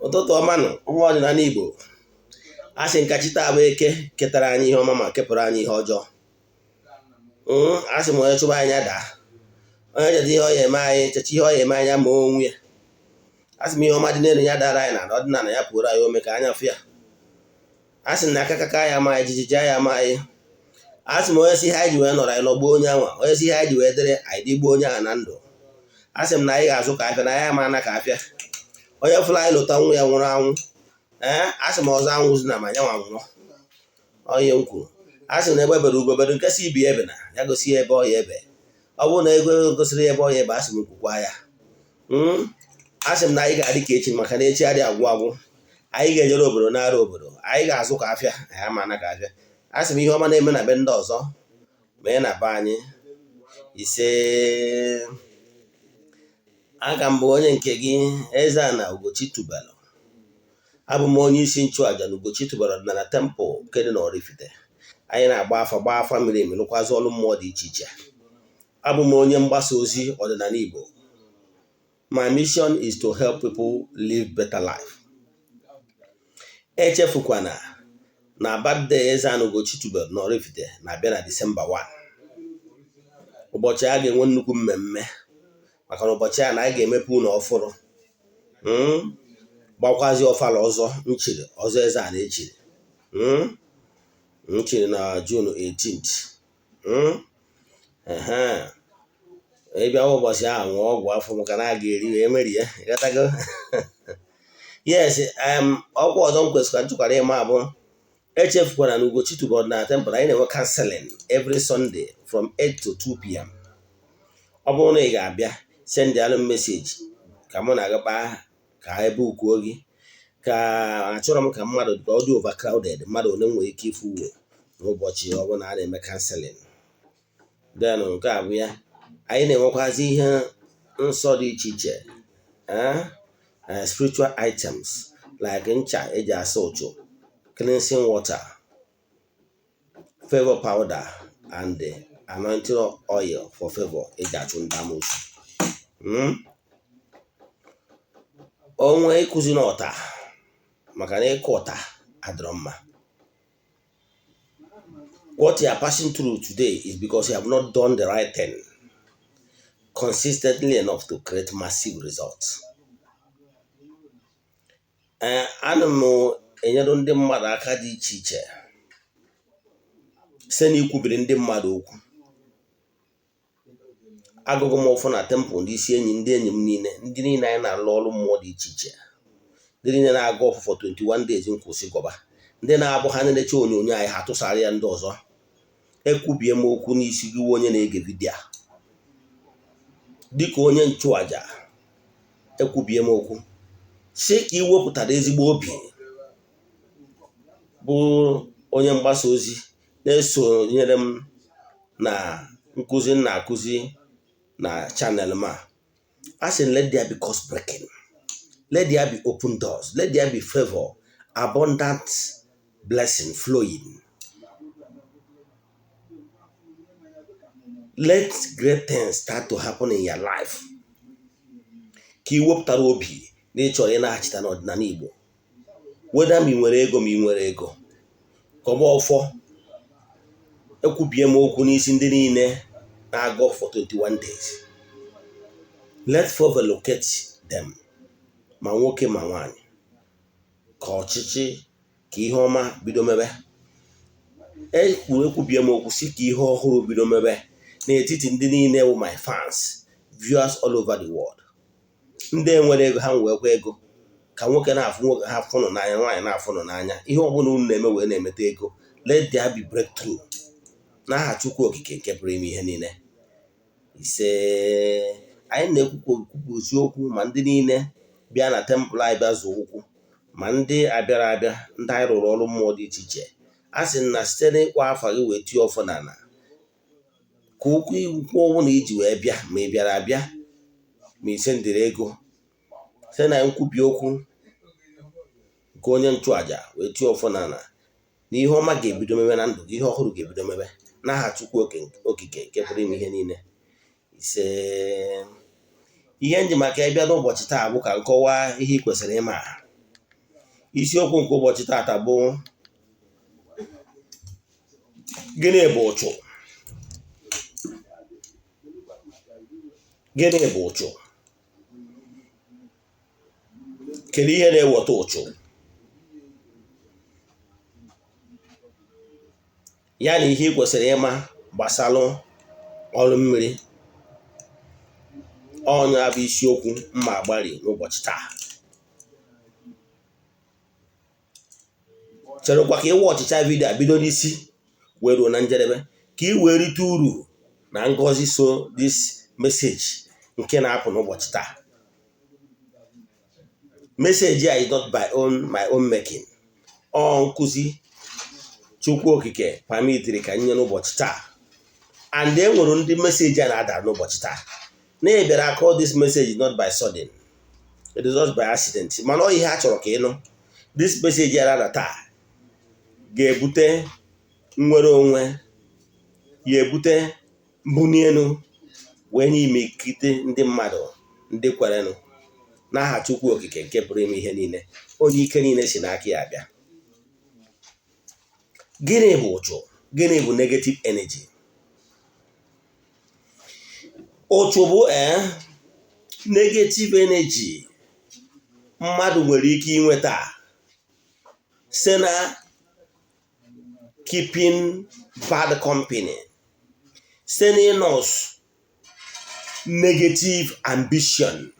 Ụtụtụ ọma nụ, ụmụ ọdịnala Igbo. A sị nka chi taa bụ Eke ketara anyị ihe ọma ma kepụrụ anyị ihe ọjọọ. A sị m onye chụba anyị daa, onye cheta ihe ọ ya eme anyị, checha ihe ọ ya eme anya ma onwe ya. A sị m ihe ọma dị n'elu ya dara anyị n'ala, ọdịnala ya pụrụ anyị ome ka anya fụ ya. A sị na aka kaka ya ama anyị, jijiji ya ama anyị. A sị m onye si ihe anyị ji wee nọrọ anyị nọgbuo onye anwa, onye si ihe anyị ji wee dịrị anyị dịgbuo onye ahụ na ndụ. A sị m na anyị ga-azụ ka afịa na anyị ama ana ka afịa. Onye fụrụ anyị lụta nwa ya nwụrụ anwụ, ee, a sị m ọzọ anwụzi na ma ya nwa nwụọ. Onye m kwuru, a sị na egbe bere ugo bere, nke si ibi ebe na ya gosi ya ebe ọ ya ebe. Ọ bụrụ na ego gosiri ya ebe ọ ya ebe, a sị m kwukwa ya. A sị m na anyị ga-adị ka echi, maka na echi adịghị agwụ agwụ. Anyị ga-ejere obodo nara obodo, anyị ga-azụ ka afịa, anyị ama na ka afịa. A sị m ihe ọma na-eme na be ndị ọzọ mee na be anyị. Ise. Aka m bụ onye nke gị, Eze-Ana Ugochi Tubelu. Abụ m onye isi nchụaja na Ugochi Tubelu Ọdịnala Temple nke dị n'Oraifite. Anyị na-agba afa, gbaa afa miri emi, lụkwazị ọrụ mmụọ dị iche iche. Abụ m onye mgbasa ozi ọdịnala Igbo. My mission is to help people live better life. Echefukwana na birthday Eze-Ana Ugochi Tubelu n'Oraifite na-abịa na Disemba 1. Ụbọchị a ga-enwe nnukwu mmemme, maka na ụbọchị a na anyị ga-emepe ụlọ ọfụrụ, gbakwazi ọfala ọzọ nchiri ọzọ Eze-Ana echiri nchiri na June 18th. Ịbịa ụbọchị ahụ ṅụọ ọgwụ afọ, maka na a ga-eri wee meri ya, ịghọtago? Yes. Ọkwa ọzọ m kwesịrị nchụkwara ịma bụ, echefukwara na Ugochi Tubelu Ọdịnala Temple anyị na-enwe counseling every Sunday from 8 to 2 p.m. Ọ bụrụ na ị ga-abịa, send alụ message ka mụ na gị kpaa, ka ebe ukwuo gị, ka achọrọ m ka mmadụ ka ọ dị overcrowded. Mmadụ one m nwere ike ịfụ uwe n'ụbọchị ọ bụla a na-eme counseling. Then nke a bụ ya, anyị na-enwekwazi ihe nsọ dị iche iche, spiritual items like ncha eji asa ụchụ, cleansing water, favor powder and anointing oil for favor eji achụ ndị amoosu. Onwe ịkụzi n'ọta, maka na ịkụ ọta adịrọ mma. What you are passing through today is because you have not done the right thing consistently enough to create massive results. Ee, ana m enyere ndị mmadụ aka dị iche iche site n'ikwubiri ndị mmadụ okwu. Agụgụ m ụfụ na temple, ndị isi enyi, ndị enyi m niile, ndị niile anyị na-alụ ọrụ mmụọ dị iche iche, ndị niile na-agụ ọfụfọ 21 days nkwụsị gọba, ndị na-abụ ha na-eche onyonyo anyị, ha tụsara ya ndị ọzọ. Ekwubie m okwu n'isi gị, onye na-ege video a, dịka onye nchụaja, ekwubie m okwu si ka ị wepụtara ezigbo obi, bụ onye mgbasa ozi na-esonyere m na nkụzi m na-akụzi na channel m a. A sị, let there be curse breaking, let there be open doors, let there be favor, abundant blessing flowing, let great things start to happen in your life. Ka ị wepụtara obi na ị chọrọ ịnaghachite n'ọdịnala Igbo, weda ma ị nwere ego ma ị nwere ego, kọba ọfọ. Ekwubie m okwu n'isi ndị niile na-agụ for 21 days, let favor locate them, ma nwoke ma nwaanyị, ka ọchịchị, ka ihe ọma bido mebe. Ekwuru, ekwubie m okwu si ka ihe ọhụrụ bido mebe n'etiti ndị niile bụ my fans, viewers all over the world. Ndị enwere ego, ha nwekwa ego, ka nwoke na-afụ nwoke ha fụnụ n'anya, nwaanyị na-afụnụ n'anya. Ihe ọbụla unu na-eme wee na-emeta ego, let there be breakthrough n'aha Chukwu Okike nke pụrụ ime ihe niile. Ise. Anyị na-ekwupụzi okwu, ma ndị niile bịa na temple anyị bịa zụọ ụkwụ, ma ndị abịara abịa, ndị anyị rụrụ ọrụ mmụọ dị iche iche, a sị na site n'ịkpọ afa gị wee tie ọfọ n'ala, ka ụkwụ ikwu ọnwụ na iji wee bịa, ma ị bịara abịa, ma ise ndịrị ego, site na nkwubi okwu nke onye nchụaja wee tie ọfọ n'ala, na ihe ọma ga-ebido mebe na ndụ gị, ihe ọhụrụ ga-ebido mebe n'aha Chukwu Okike nke pụrụ ime ihe niile. Ise. Ihe nji maka ịbịa n'ụbọchị taa bụ ka nkọwa ihe ị kwesịrị ịma. Isiokwu nke ụbọchị tata bụ gịnị bụ ụchụ? Gịnị bụ ụchụ? Kedu ihe na-eweta ụchụ? Ya na ihe ị kwesịrị ịma gbasalụ ọrụ mmiri. Ọ nya bụ isiokwu mma agbari n'ụbọchị taa. Cherekwa ka ị watchịcha video a bido n'isi wee ruo na njedebe ka ị wee rite uru na ngọzi so this message nke na-apụ n'ụbọchị taa. Message a is not by own my own making. Ọ nkụzi Chukwu Okike permitiri ka nye n'ụbọchị taa, and e nwere ndị message a na-adara n'ụbọchị taa na ị bịara akọ this message is not by sudden, it is not by accident, mana ọ ihe a chọrọ ka ị nụ. This message a na-ada taa ga-ebute nnwere onwe ya, ebute mbuni elu wee nye imekite ndị mmadụ ndị kwerenụ n'aha Chukwu Okike nke pụrụ ime ihe niile, onye ike niile si n'aka ya abịa. Gịnị bụ ụchụ? Gịnị bụ negative energy? Ụchụ bụ negative energy mmadụ nwere ike inweta site na keeping bad company, site n'ịnọs negative ambition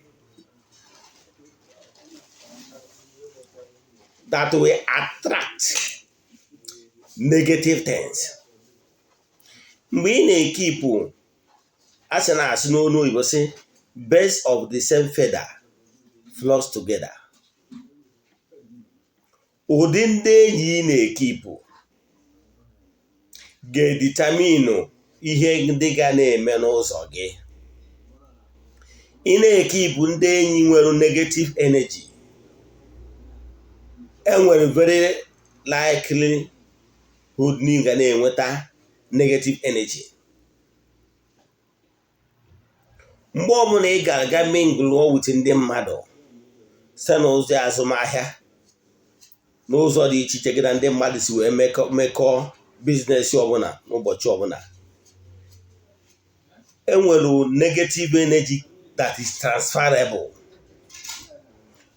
that will attract negative things. Mgbe ị na-ekeepụ, a sị na-asị n'onu oyibo sị, "Birds of the same feather flocks together." Ụdị ndị enyi ị na-ekeepụ ga-edetermine ihe ndị ga na-eme n'ụzọ gị. Ị na-ekeepụ ndị enyi nwere negative energy, enwere very likelihood na ị ga na-enweta negative energy. Mgbe ọbụla ị ga-aga mingle with ndị mmadụ site n'ụzọ azụmahịa, n'ụzọ dị iche iche gị na ndị mmadụ si wee mekọọ business ọbụla n'ụbọchị ọbụla, enwere negative energy that is transferable.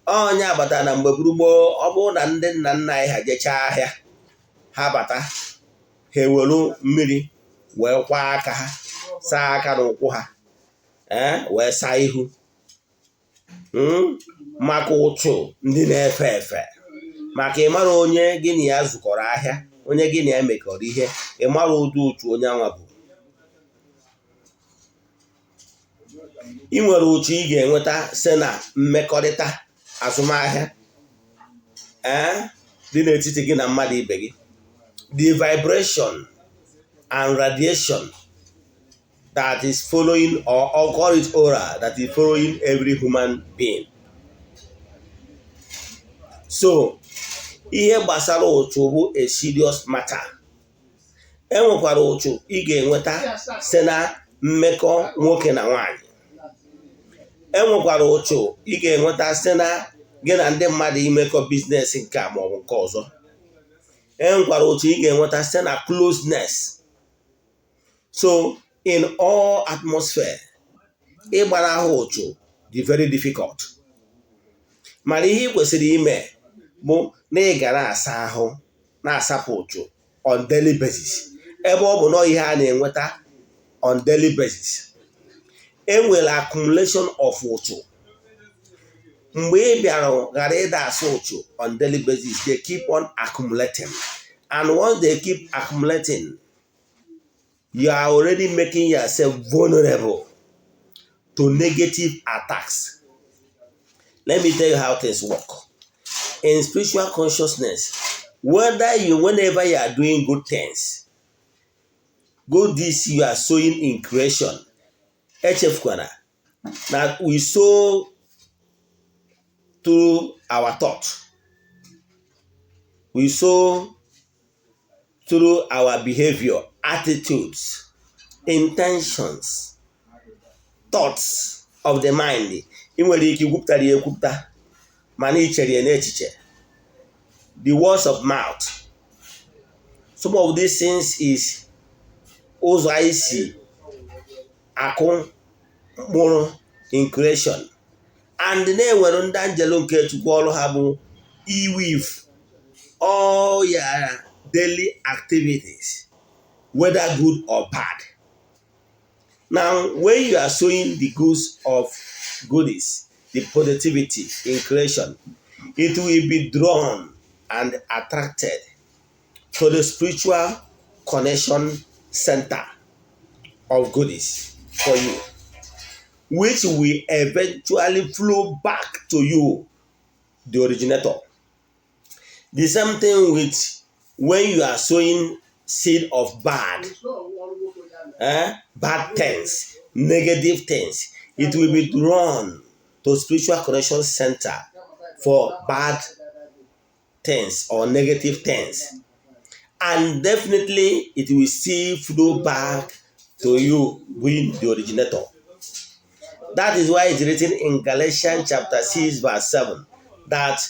Onye agbata na mgbe gburugburu, ọ bụrụ na ndị nna nna anyị ha jechaa ahịa, ha bata, ha ewelu mmiri wee kwaa aka ha, saa aka na ụkwụ ha, wee saa ihu, maka ụchụ ndị na-efe efe, maka ịmara onye gị na ya zụkọrọ ahịa, onye gị na ya mekọrọ ihe, ịmara ụdị ụchụ onye anwa bụ. Ị nwere ụchụ ị ga-enweta site na mmekọrịta azụmahịa dị n'etiti gị na mmadụ ibe gị. The vibration and radiation that is following or call it aura that is following every human being. So ihe gbasara ụchụ bụ a serious matter. Enwekwara ụchụ ị ga-enweta site na mmekọ nwoke na nwaanyị. Enwekwara ụchụ ị ga-enweta site na gị na ndị mmadụ imekọ business nke a maọbụ nke ọzọ. Enwekwara ụchụ ị ga-enweta site na closeness. So in all atmosphere, ịgbara ahụ ụchụ dị very difficult, mana ihe ị kwesịrị ime bụ na ị ga na-asa ahụ, na-asapụ ụchụ on daily basis, ebe ọ bụ na ihe a na-enweta on daily basis. Enwere accumulation of ụchụ. Mgbe ị bịara ghara ịda asa ụchụ on daily basis, they keep on accumulating, and once they keep accumulating, you are already making yourself vulnerable to negative attacks. Let me tell you how things work in spiritual consciousness. Whether you whenever you are doing good things, good deeds you are sowing in creation, echefukwana na we sow through our thought, we sow through our behavior, attitudes, intentions, thoughts of the mind. Ị nwere ike ikwupụtara ya ekwupụta, mana ị chere ya n'echiche. The words of mouth, some of these things is ụzọ anyị si akụ mkpụrụ in creation, and na-enwere ndị angelo nke Chukwu, ọrụ ha bụ iweave all your daily activities, whether good or bad. Now, when you are sowing the goods of goodies, the positivity in creation, it will be drawn and attracted to the spiritual connection center of goodies for you, which will eventually flow back to you, the originator. The same thing with when you are sowing seed of bad, bad things, negative things, it will be drawn to spiritual connection center for bad things or negative things. And definitely it will still flow back to you being the originator. That is why it's written in Galatians chapter 6, verse 7 that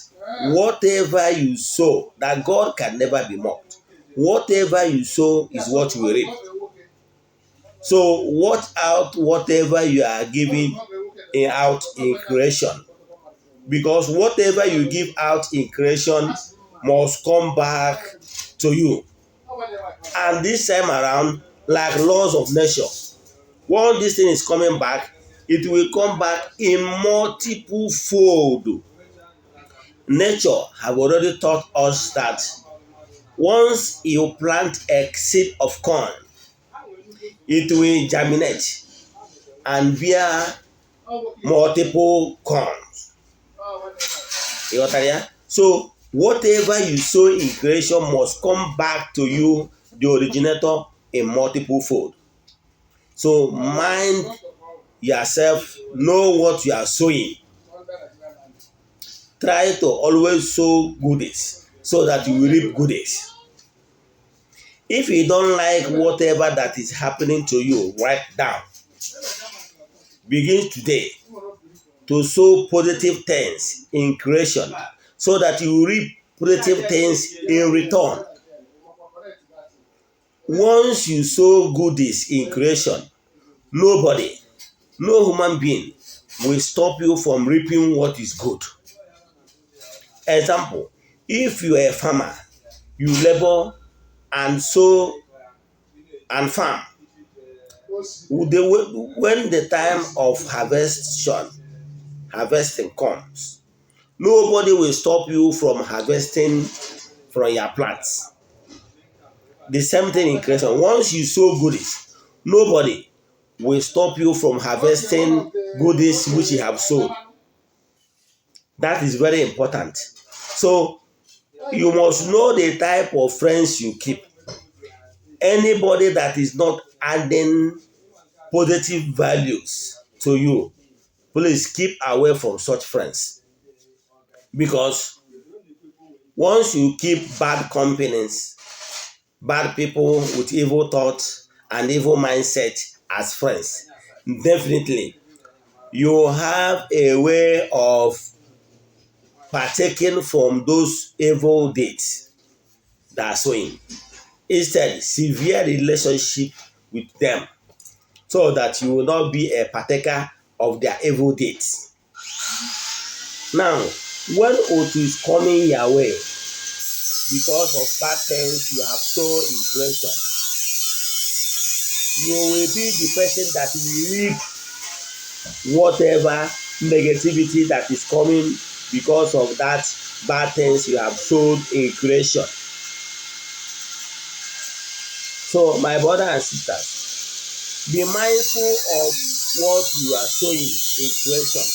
whatever you sow, that God can never be mocked. Whatever you sow is what you will reap. So watch out whatever you are giving out in creation. Because whatever you give out in creation must come back to you. And this time around, like laws of nature, once this thing is coming back, it will come back in multiple fold. Nature have already taught us that once you plant a seed of corn, it will germinate and bear multiple corns. Ị ghọtara ya? So whatever you sow in creation must come back to you, the originator, in multiple fold. So mind yourself, know what you are sowing. Try to always sow goodies so that you will reap goodies. If you don't like whatever that is happening to you right now, begin today to sow positive things in creation so that you reap positive things in return. Once you sow goodies in creation, nobody, no human being will stop you from reaping what is good. Example, if you are a farmer, you labor and sow and farm. When the time of harvesting comes, nobody will stop you from harvesting from your plants. The same thing in creation. Once you sow goodies, nobody will stop you from harvesting goodies which you have sowed. That is very important. So you must know the type of friends you keep. Anybody that is not adding positive values to you, please keep away from such friends. Because once you keep bad companies, bad people with evil thoughts and evil mindset as friends, definitely you have a way of partaking from those evil deeds that are sowing. Instead, sever relationship with them so that you will not be a partaker of their evil deeds. Now, when Otu is coming your way because of bad things you have sown in creation, you will be the person that will reap whatever negativity that is coming because of that bad things you have sowed in creation. So, my brother and sisters, be mindful of what you are sowing in creation.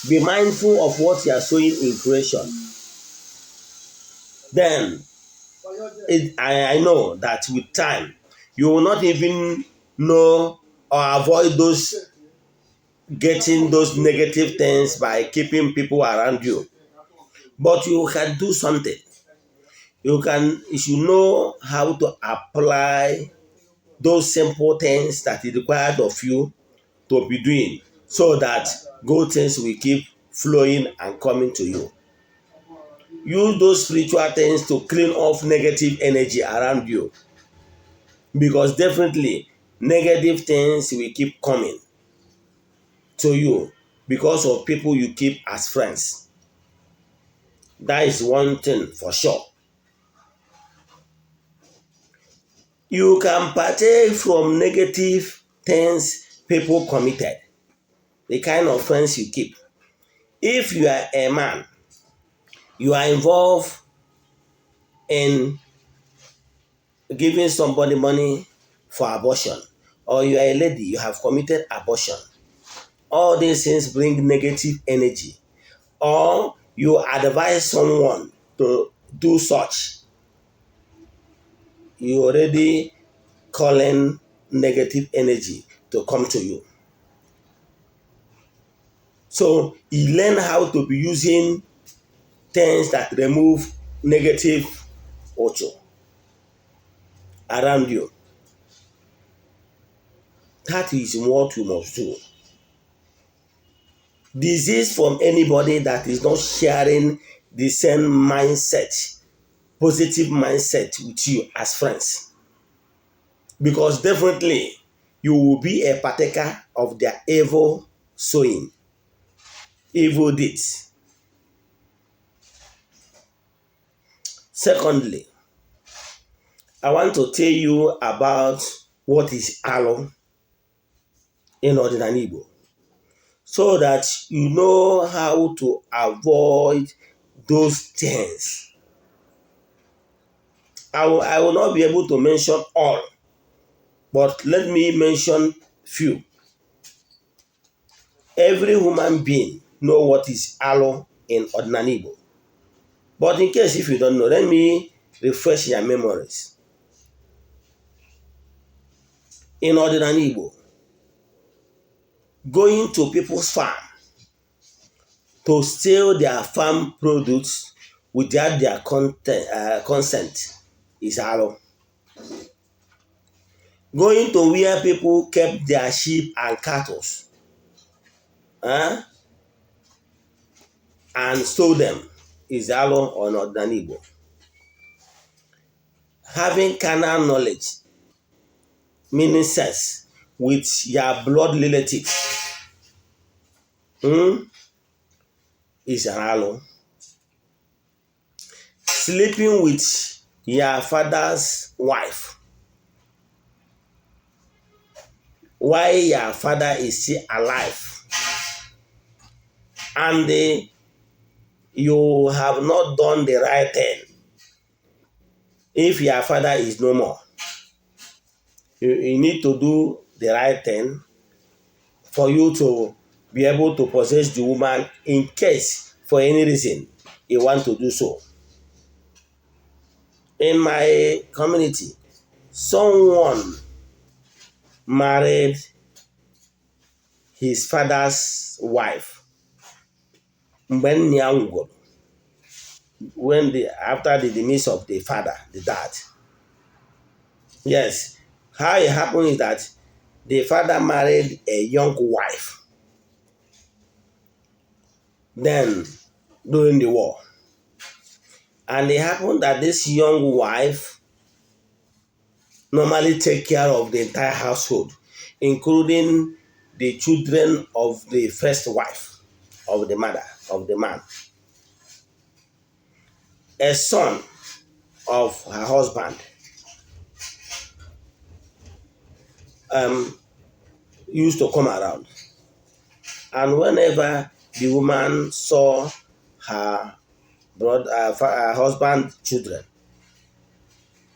Be mindful of what you are sowing in creation. Then, I know that with time, you will not even know or avoid those getting those negative things by keeping people around you. But you can do something. You should know how to apply those simple things that is required of you to be doing so that good things will keep flowing and coming to you. Use those spiritual things to clean off negative energy around you, because definitely negative things will keep coming to you because of people you keep as friends. That is one thing for sure. You can partake from negative things people committed, the kind of friends you keep. If you are a man, you are involved in giving somebody money for abortion, or you are a lady, you have committed abortion. All these things bring negative energy. Or you advise someone to do such, you already calling negative energy to come to you. So you learn how to be using things that remove negative auto around you. That is what you must do. Disease from anybody that is not sharing the same mindset, positive mindset with you as friends. Because definitely you will be a partaker of their evil sowing, evil deeds. Secondly, I want to tell you about what is Alo in Odinani Igbo, so that you know how to avoid those things. I will not be able to mention all, but let me mention few. Every human being know what is Alo in Odinani Igbo. But in case if you don't know, let me refresh your memories. In Odinani Igbo, going to people's farm to steal their farm produce without their consent is Alo. Going to where people kept their sheep and cattle and stole them is Alo on Odinani Igbo. Having carnal knowledge, meaning sex, with your blood relative is an Alo. Sleeping with your father's wife while your father is still alive and you have not done the right thing. If your father is no more, you need to do the right thing for you to be able to possess the woman in case for any reason you want to do so. In my community, someone married his father's wife when after the demise of the father, the dad. Yes, how it happened is that the father married a young wife then during the war. And it happened that this young wife normally take care of the entire household, including the children of the first wife of the mother, of the man. A son of her husband used to come around. And whenever the woman saw her brother, her husband's children,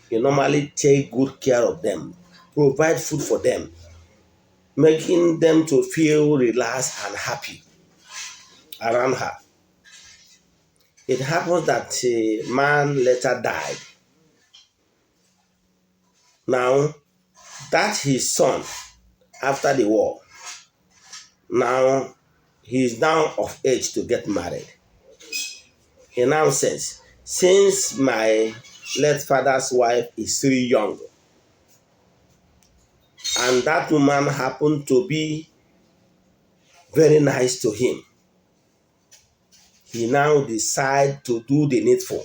he normally take good care of them, provide food for them, making them to feel relaxed and happy around her. It happens that the man later died. Now, that his son, after the war, now he is now of age to get married. He now says, since my late father's wife is still young, and that woman happened to be very nice to him, He now decide to do the needful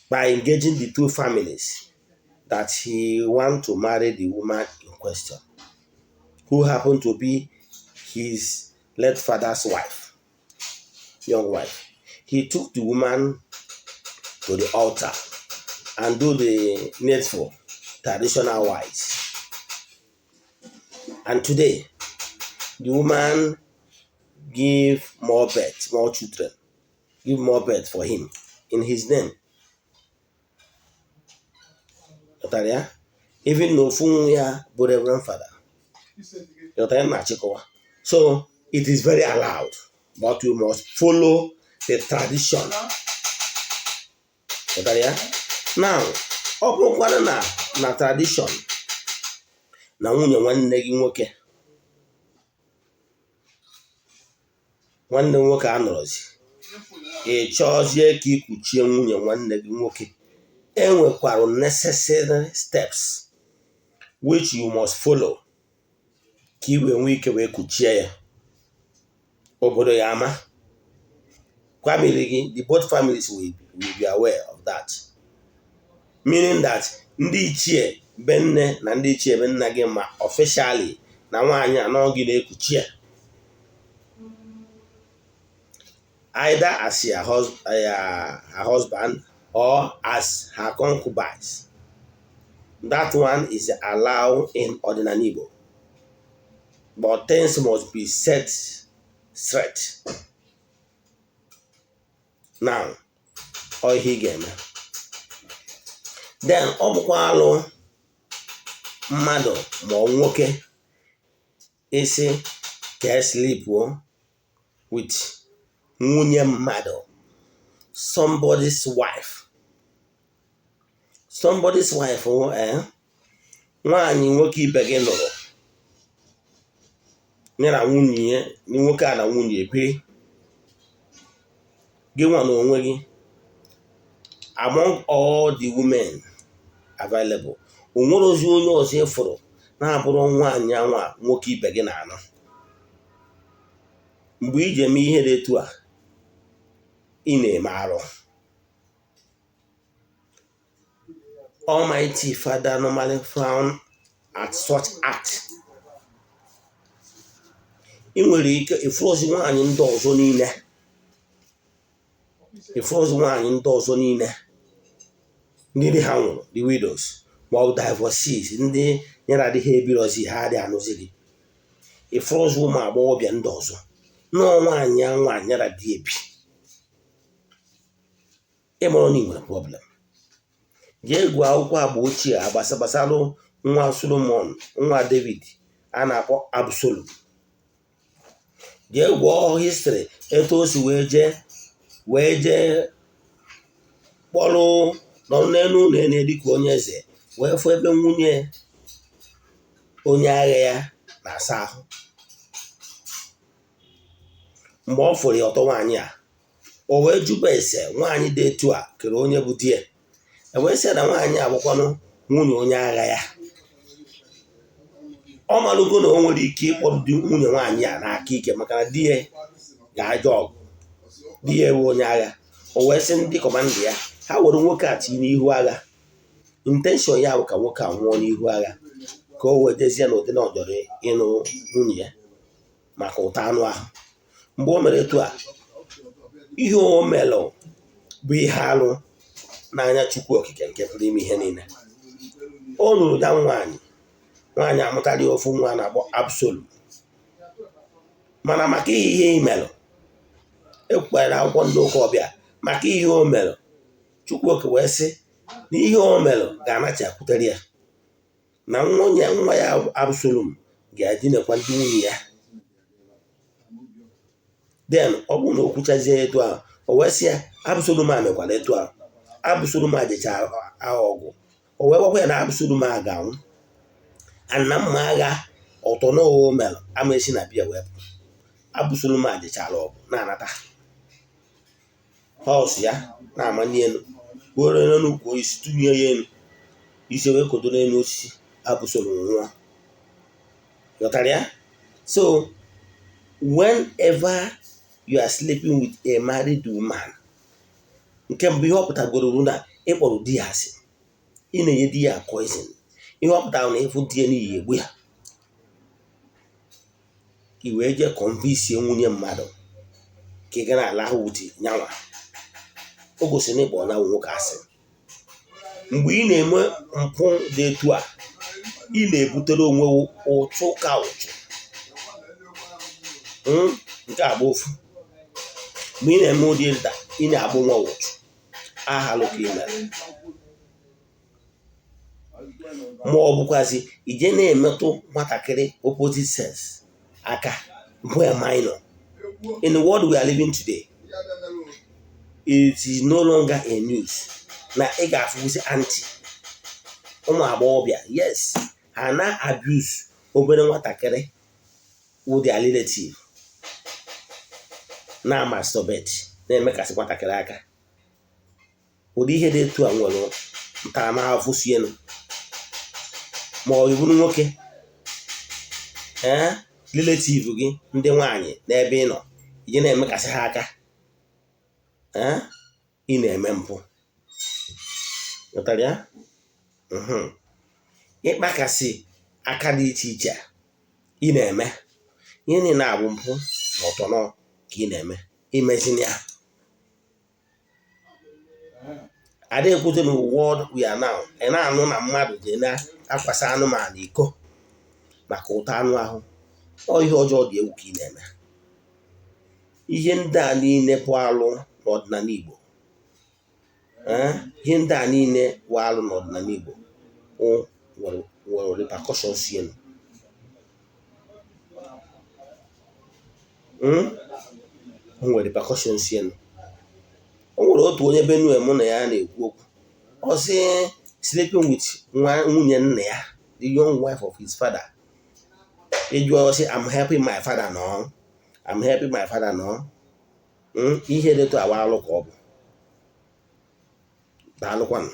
by engaging the two families that he want to marry the woman in question, who happened to be his late father's wife, young wife. He took the woman to the altar and do the needful traditional wise. And today, the woman give more birth, more children, give more birth for him in his name. Ghọtara ya? Even na ofu nwa ya bụ Reverend Father. Ghọtara ya na-achịkọwa. So it is very allowed, but you must follow the tradition. Ghọtara ya? Now, ọ bụrụkwanụ na tradition na nwunye nwanne gị nwoke, nwanne nwoke anọrọzi, ị chọzie ka ị kuchie nwunye nwanne gị nwoke, enwekwara necessary steps which you must follow ka ị wee nwee ike wee kuchie ya. Obodo ya ama, family gị, the both families will be aware of that, meaning that ndị ichie be nne na ndị ichie be nna gị ma officially na nwaanyị anọ gị na-ekuchi ya, either as her husband or as her concubines. That one is allowed in ordinary Igbo, but things must be set straight. Now, ọ ihe ị ga-eme. Then ọ bụkwa alụ mmadụ ma ọ nwoke isi ka e sleep with nwunye mmadụ, somebody's wife. Somebody's wife, nwaanyị nwoke ibe gị nụrụ ya na nwunye ya, nwoke a na nwunye biri, gị nwa na onwe gị, among all the women available, o nwere ozi onye ọzọ ịfụrụ na-abụrụ nwaanyị anwa nwoke ibe gị na-anụ. Mgbe iji eme ihe dị etu a, ị na-eme arụ. Almighty Father normally frown at such act. Ị nwere ike ịfụrụzi nwaanyị ndị ọzọ niile, ịfụrụzi nwaanyị ndị ọzọ niile, ndị di ha nwụrụ, the widows ma ọ bụ divorcees, ndị nyere adịghị ebirozi, ha adịghị anụzi gị. Ịfụrụzi ụmụ agbọghọbịa ndị ọzọ nọọ nwaanyị anwa nyara di ebi, ịmụrụ na ị nwere problem. Jee gụọ akwụkwọ agba ochie agbasa gbasalụ nwa Solomon, nwa David a na-akpọ Absalom. Jee gụọ history etu o si wee jee kpọrọ nọrọ n'elu ụlọ elu dịka onye eze, wee fụ ebe nwunye onye agha ya na-asa ahụ. Mgbe ọ fụrụ ya ọtọ nwaanyị a, o wee jụba ese nwaanyị dị etu a kere onye bụ di ya. E wee sị na nwaanyị a bụkwanụ nwunye onye agha ya. Ọ malụgo na o nwere ike ịkpọrọ di nwunye nwaanyị a n'aka ike, maka na di ya ga-aja ọgụ, di ya ewe onye agha. O wee sị ndị commander ya ha were nwoke a tinye n'ihu agha. Intention ya bụ ka nwoke a nwụọ n'ihu agha, ka o wee dezie na ụdị na ọ chọrọ ịnụ nwunye ya maka ụtọ anụ ahụ. Mgbe o mere etu a, ihe o melụ bụ ihe alụ n'anya Chukwu Okike nke pụrụ ime ihe niile. O nụrụ ya nwaanyị, nwaanyị amụtara ya ofu nwa a na-akpọ Absalom. Mana maka ihe imelụ, ekwukwara akwụkwọ ndị ụka ọbịa, maka ihe o melụ, Chukwu Okike wee sị na ihe o melụ ga-anachiakwutere ya, na nwunye nwa ya Absalom ga-edinekwa ndị nwunye ya. Then ọ bụrụ na o kwuchazie etu ahụ, o wee sị ya Absalom a mekwara etu ahụ. Absalom a jechara agha ọgụ, o wee gwakwa ya na Absalom a ga-anwụ, ana mma agha ọtọ n'o melụ ama esi na bịa wee pụ. Absalom a jechara ọgụ na-anata horse ya na-amanye elu, were n'ukwu osisi tụnye ya elu, isi wee kodo n'elu osisi, Absalom nwụọ. Ghọtara ya? So whenever You are sleeping with a married woman. Nke mbụ, ihe ọ pụtagoro bụ na ị kpọrọ di ya asị, ị na-enye di ya poison. Ihe ọ pụtara na ịfụ di ya n'iyi egbu ya, i wee jee convince nwunye mmadụ ka ị ga na-ala ahụ wuti nyanwa. O gosiri na ịkpọ na nwoke asị. Mgbe ị na-eme mpụ dị etu a, ị na-ebutere onwe ụchụ ka ụchụ. Nke a bụ ofu. Mgbe ị na-eme ụdị nta, ị na-agbụ nwa ụchụ ahalụ ka ị mere, ma ọ bụkwazi ije na-emetụ nwatakịrị opposite sex aka bụ a minor. In the world we are living today, it is no longer a news na ị ga-afụzi aunty ụmụ agbọghọbịa, yes, ha na-abuse obere nwatakịrị wụ their relative, na masturbate, na-emekasị nwatakịrị aka. Ụdị ihe dị etu a nwere ntaramahụhụ sienu. Ma ọ bụrụ nwoke, ee, relative gị ndị nwaanyị n'ebe ị nọ, ije na-emekasị ha aka, ee, ị na-eme mpụ. Ghọtara ya? Ịkpakasị aka dị iche iche ị na-eme, ihe niile abụ mpụ na ọtọnọ ka ị na-eme. Imezina ya. Ada ekwute na world we are now, ị na-anụ na mmadụ ji na-akwasa anụmanụ iko maka ụtọ anụ ahụ. Ọ ihe ọjọọ dị egwu ka ị na-eme. Ihe ndị a niile bụ alụ n'ọdịnala Igbo. Ihe ndị a niile bụ alụ n'ọdịnala Igbo nwere repercussions elu. O nwere repercussions elu. O nwere otu onye Benue mụ na ya na-ekwu okwu, ọ sị sleeping with nwunye nna ya, the young wife of his father. Ịjụọ, ọ sị, "I'm helping my father." No, "I'm helping my father." No, ihe dị etu awa alụ ka ọ bụ. Daalụkwanụ.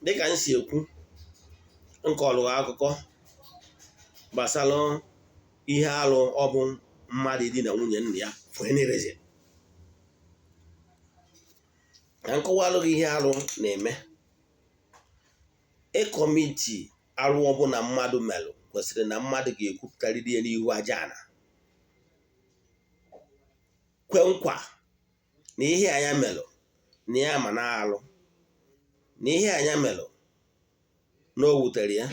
Dịka m si ekwu, nkọlụ akụkọ gbasara ihe alụ ọ bụ mmadụ idina nwunye nna ya for any reason. Ka nkọwalụ gị ihe alụ na-eme. Ị commit arụ ọbụla mmadụ melụ kwesịrị na mmadụ ga-ekwupụtarịrị ya n'ihu aja ana, kwe nkwa na ihe anya melụ na ya ma na alụ, na ihe anya melụ na o wutere ya,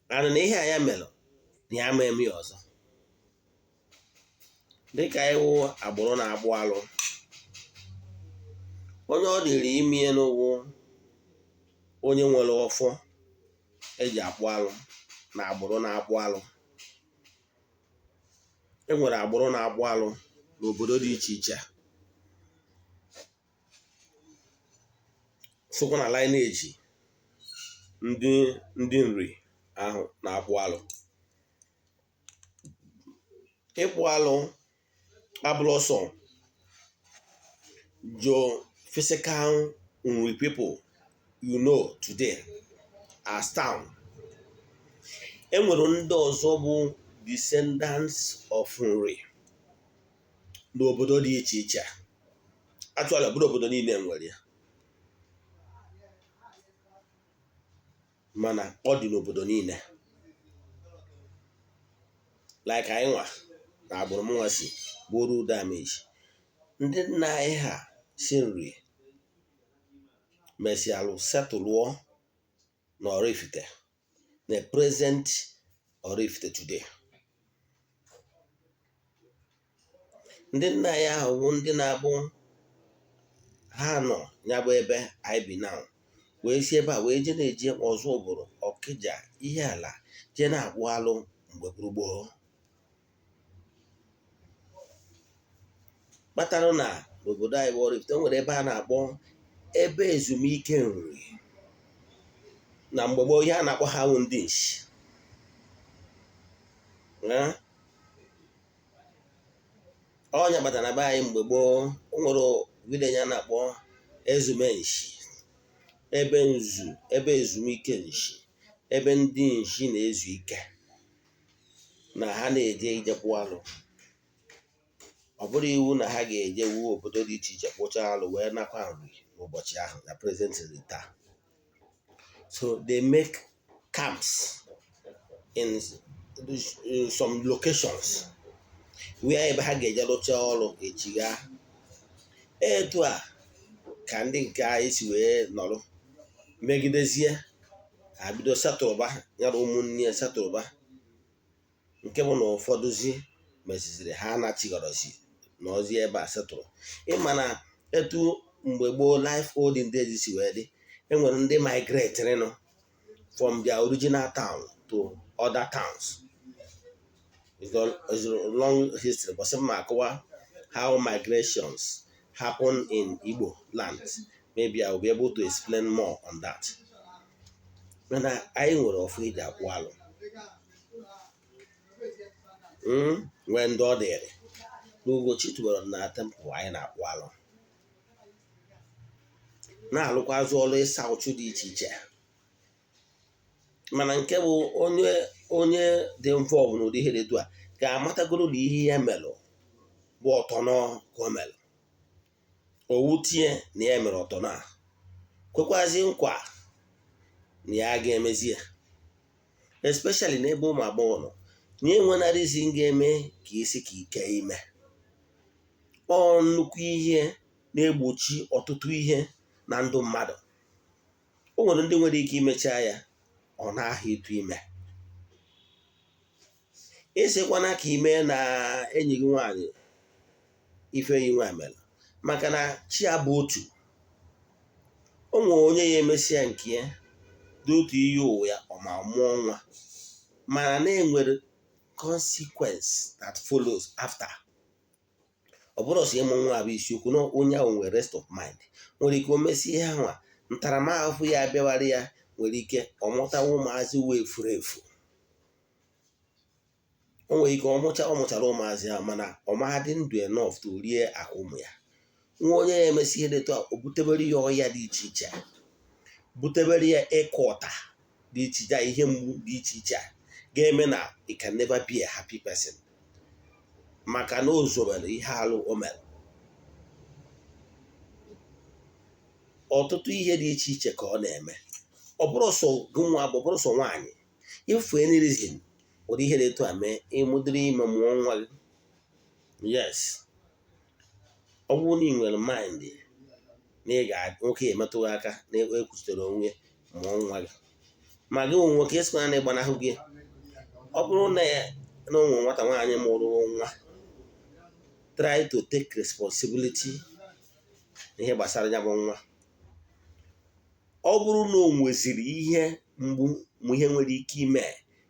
and na ihe anya melụ na ya ma eme ya ọzọ. Dịka iwu agbụrụ na-agbụ alụ, onye ọ dịrị ime n'ụwụ onye nwere ọfọ eji akpụ alụ na agbụrụ na-akpụ alụ. E nwere agbụrụ na-akpụ alụ n'obodo dị iche iche, sokwa na lineage ndị Nri ahụ na-akpụ alụ. Ịkpụ alụ abụrụ sọ geophysical Nri people you know today as town. E nwere ndị ọzọ bụ descendants of Nri n'obodo dị iche iche. Actually, ọ bụrụ obodo niile nwere ya, mana ọ dị n'obodo niile. Like anyị nwa na agbụrụ m nwa si bụrụ damage, ndị nna anyị ha si Nri mesịalụ setụlụọ na Oraifite, na present Oraifite today. Ndị nna anyị ahụ bụ ndị na-abụ ha nọ ya bụ ebe anyị bi now, wee si ebe a wee jee na-eje Ọzụbụlụ, Ọkịja, Ihiala, jee na-akpụ alụ mgbe gburugburu. Kpatara na n'obodo anyị bụ Oraifite, o nwere ebe a na-akpọ ebe ezumike Nri. Na mgbe gboo, ihe a na-akpọ ha wụ ndị nshi. Ọnya kpatara na be anyị mgbe gboo, o nwere village a na-akpọ ezumenshi, ebe nzu, ebe ezumike nshi, ebe ndị nshi na-ezu ike. Na ha na-eje ije kpụọ alụ, ọ bụrụ iwu na ha ga-eje wuo obodo dị iche iche kpụchaa alụ wee nakwa nri n'ụbọchị ahụ na presently taa. So they make camps in some locations where ebe ha ga-eje rụchaa ọrụ echigha. Etu a ka ndị nke anyị si wee nọrọ megidezie ha, bido setụlba ya na ụmụnne ya, setụlba nke bụ na ụfọdụzi meziziri ha anachighọrọzi n'ozi ebe a setụrụ. Ịma na etu mgbe gboo, life olden days si wee dị, enwere ndị migrate nụ from their original town to other towns. It's a long history, but some akọwa how migrations happen in Igbo land. Maybe I will be able to explain more on that. Mana anyị nwere ọfụ eji akwụ alụ, nwee ndị ọ dịrị n'Ugochi tubelu na temple. Anyị na-akpụ alụ, na-alụkwazị ọrụ ịsa ụchụ dị iche iche. Mana nke bụ onye dị involved n'ụdị ihe dị etu a ga-amatagoro na ihe ya melụ bụ ọtọnọ ka o melụ, owu tie na ya mere ọtọnọ a, kwekwazi nkwa na ya ga-emezi ya, especially n'ebe ụmụ agbọghọ nọ na enwenarịzi ga-eme ka isi ka ike ime. Ọ nnukwu ihe na-egbochi ọtụtụ ihe na ndụ mmadụ. O nwere ndị nwere ike imecha ya, ọ na-aha ịtụ ime. Ịsịkwana ka ime na enyi gị nwaanyị ife enyi nwaanyị mere, maka na chi ya bụ otu. O nwere onye ya emesịa nke ya dị otu iyi ụwa ya, ọ ma mụọ nwa, mana na-enwere consequence that follows after. Ọ bụrụ sọ ịmụ nwa bụ isiokwu na onye ahụ nwere rest of mind, nwere ike o mesie ihe ahụ, ntaramahụhụ ya abịawara ya. Nwere ike ọ mụtawa ụmụazị wee furu efu. O nwere ike ọ mụchara ụmụazị ahụ, mana ọ mahadị ndụ enough to rie akụ ụmụ ya. Nwa onye ya emesi ihe dị etu a, o butebere ya ọya dị iche iche, butebere ya ịkụ ọta dị iche iche, ihe mgbu dị iche iche ga-eme na you can never be a happy person, maka na o zobere ihe alụ o mere. Ọtụtụ ihe dị iche iche ka ọ na-eme. Ọ bụrụ sọ gị nwa bụ, ọ bụrụ sọ nwaanyị, if for any reason ụdị ihe dị etu a mee, ịmụdịrị ime, mụọ nwa gị, yes, ọ bụrụ na ị nwere mind na ị ga nwoke emetụ gị aka na ekwuchitere onwe, mụọ nwa gị. Ma gị nwe nwoke, esikwana na ịgbanahụ gị. Ọ bụrụ na na ụmụ nwata nwaanyị mụrụ nwa, try to take responsibility n'ihe gbasara ya bụ nwa. Ọ bụrụ na o nweziri ihe mgbu ma ihe nwere ike ime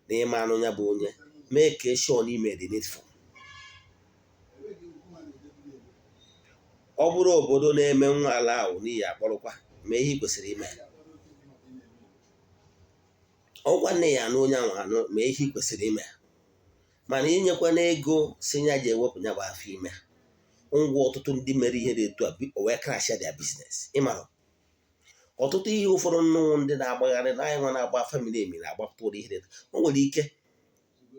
na ịma anụ ya bụ onye mee ka sure n'ime the needful. Ọ bụrụ obodo na-eme nwa ala ahụ n'ihi akpọrọkwa mee ihe ị kwesịrị ime. Ọgwa nne ya anụ onye ahụ anụ, mee ihe ị kwesịrị ime. Mana inyekwana ego si ya ji ewepụ ya bụ afọ ime ngwa. Ọtụtụ ndị mere ihe dị etu a, o wee crash their business. Ịmara ọtụtụ ihe ụfọdụ nnụnụ ndị na-agbagharị n'anya nwa na-agba family emi na-agbapụta ụdị ihe dị. O nwere ike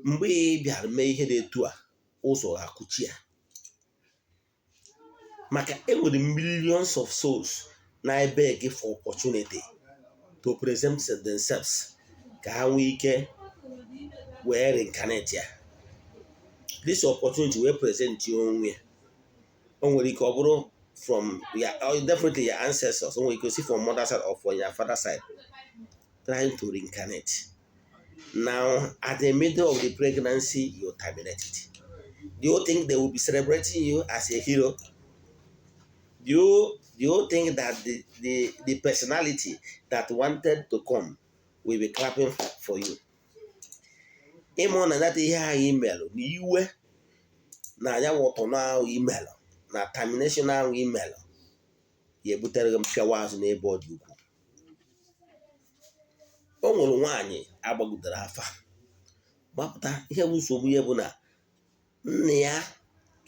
mgbe ị bịara mee ihe dị etu a, ụzọ ga-akụchi ya, maka enwere millions of souls na-ebe gị for opportunity to present themselves ka ha nwee ike wee reincarnate ya. This opportunity wee present ya onwe ya, o nwere ike ọ bụrụ from your, or definitely your ancestors. O nwere ike si from mother side or from your father side trying to reincarnate. Now, at the middle of the pregnancy, you terminate it. Do you think they will be celebrating you as a hero? Do you think that the personality that wanted to come will be clapping for you? Ịmụ na that ihe ahụ imelụ na iwe na anya ụtọ na ahụ imelụ na termination ahụ imelụ ya ebutere gị mpịawa azụ n'ebe ọ dị ukwuu. O nwere nwaanyị agbagidere afa gbapụta. Ihe bụ nsogbu ya bụ na nna ya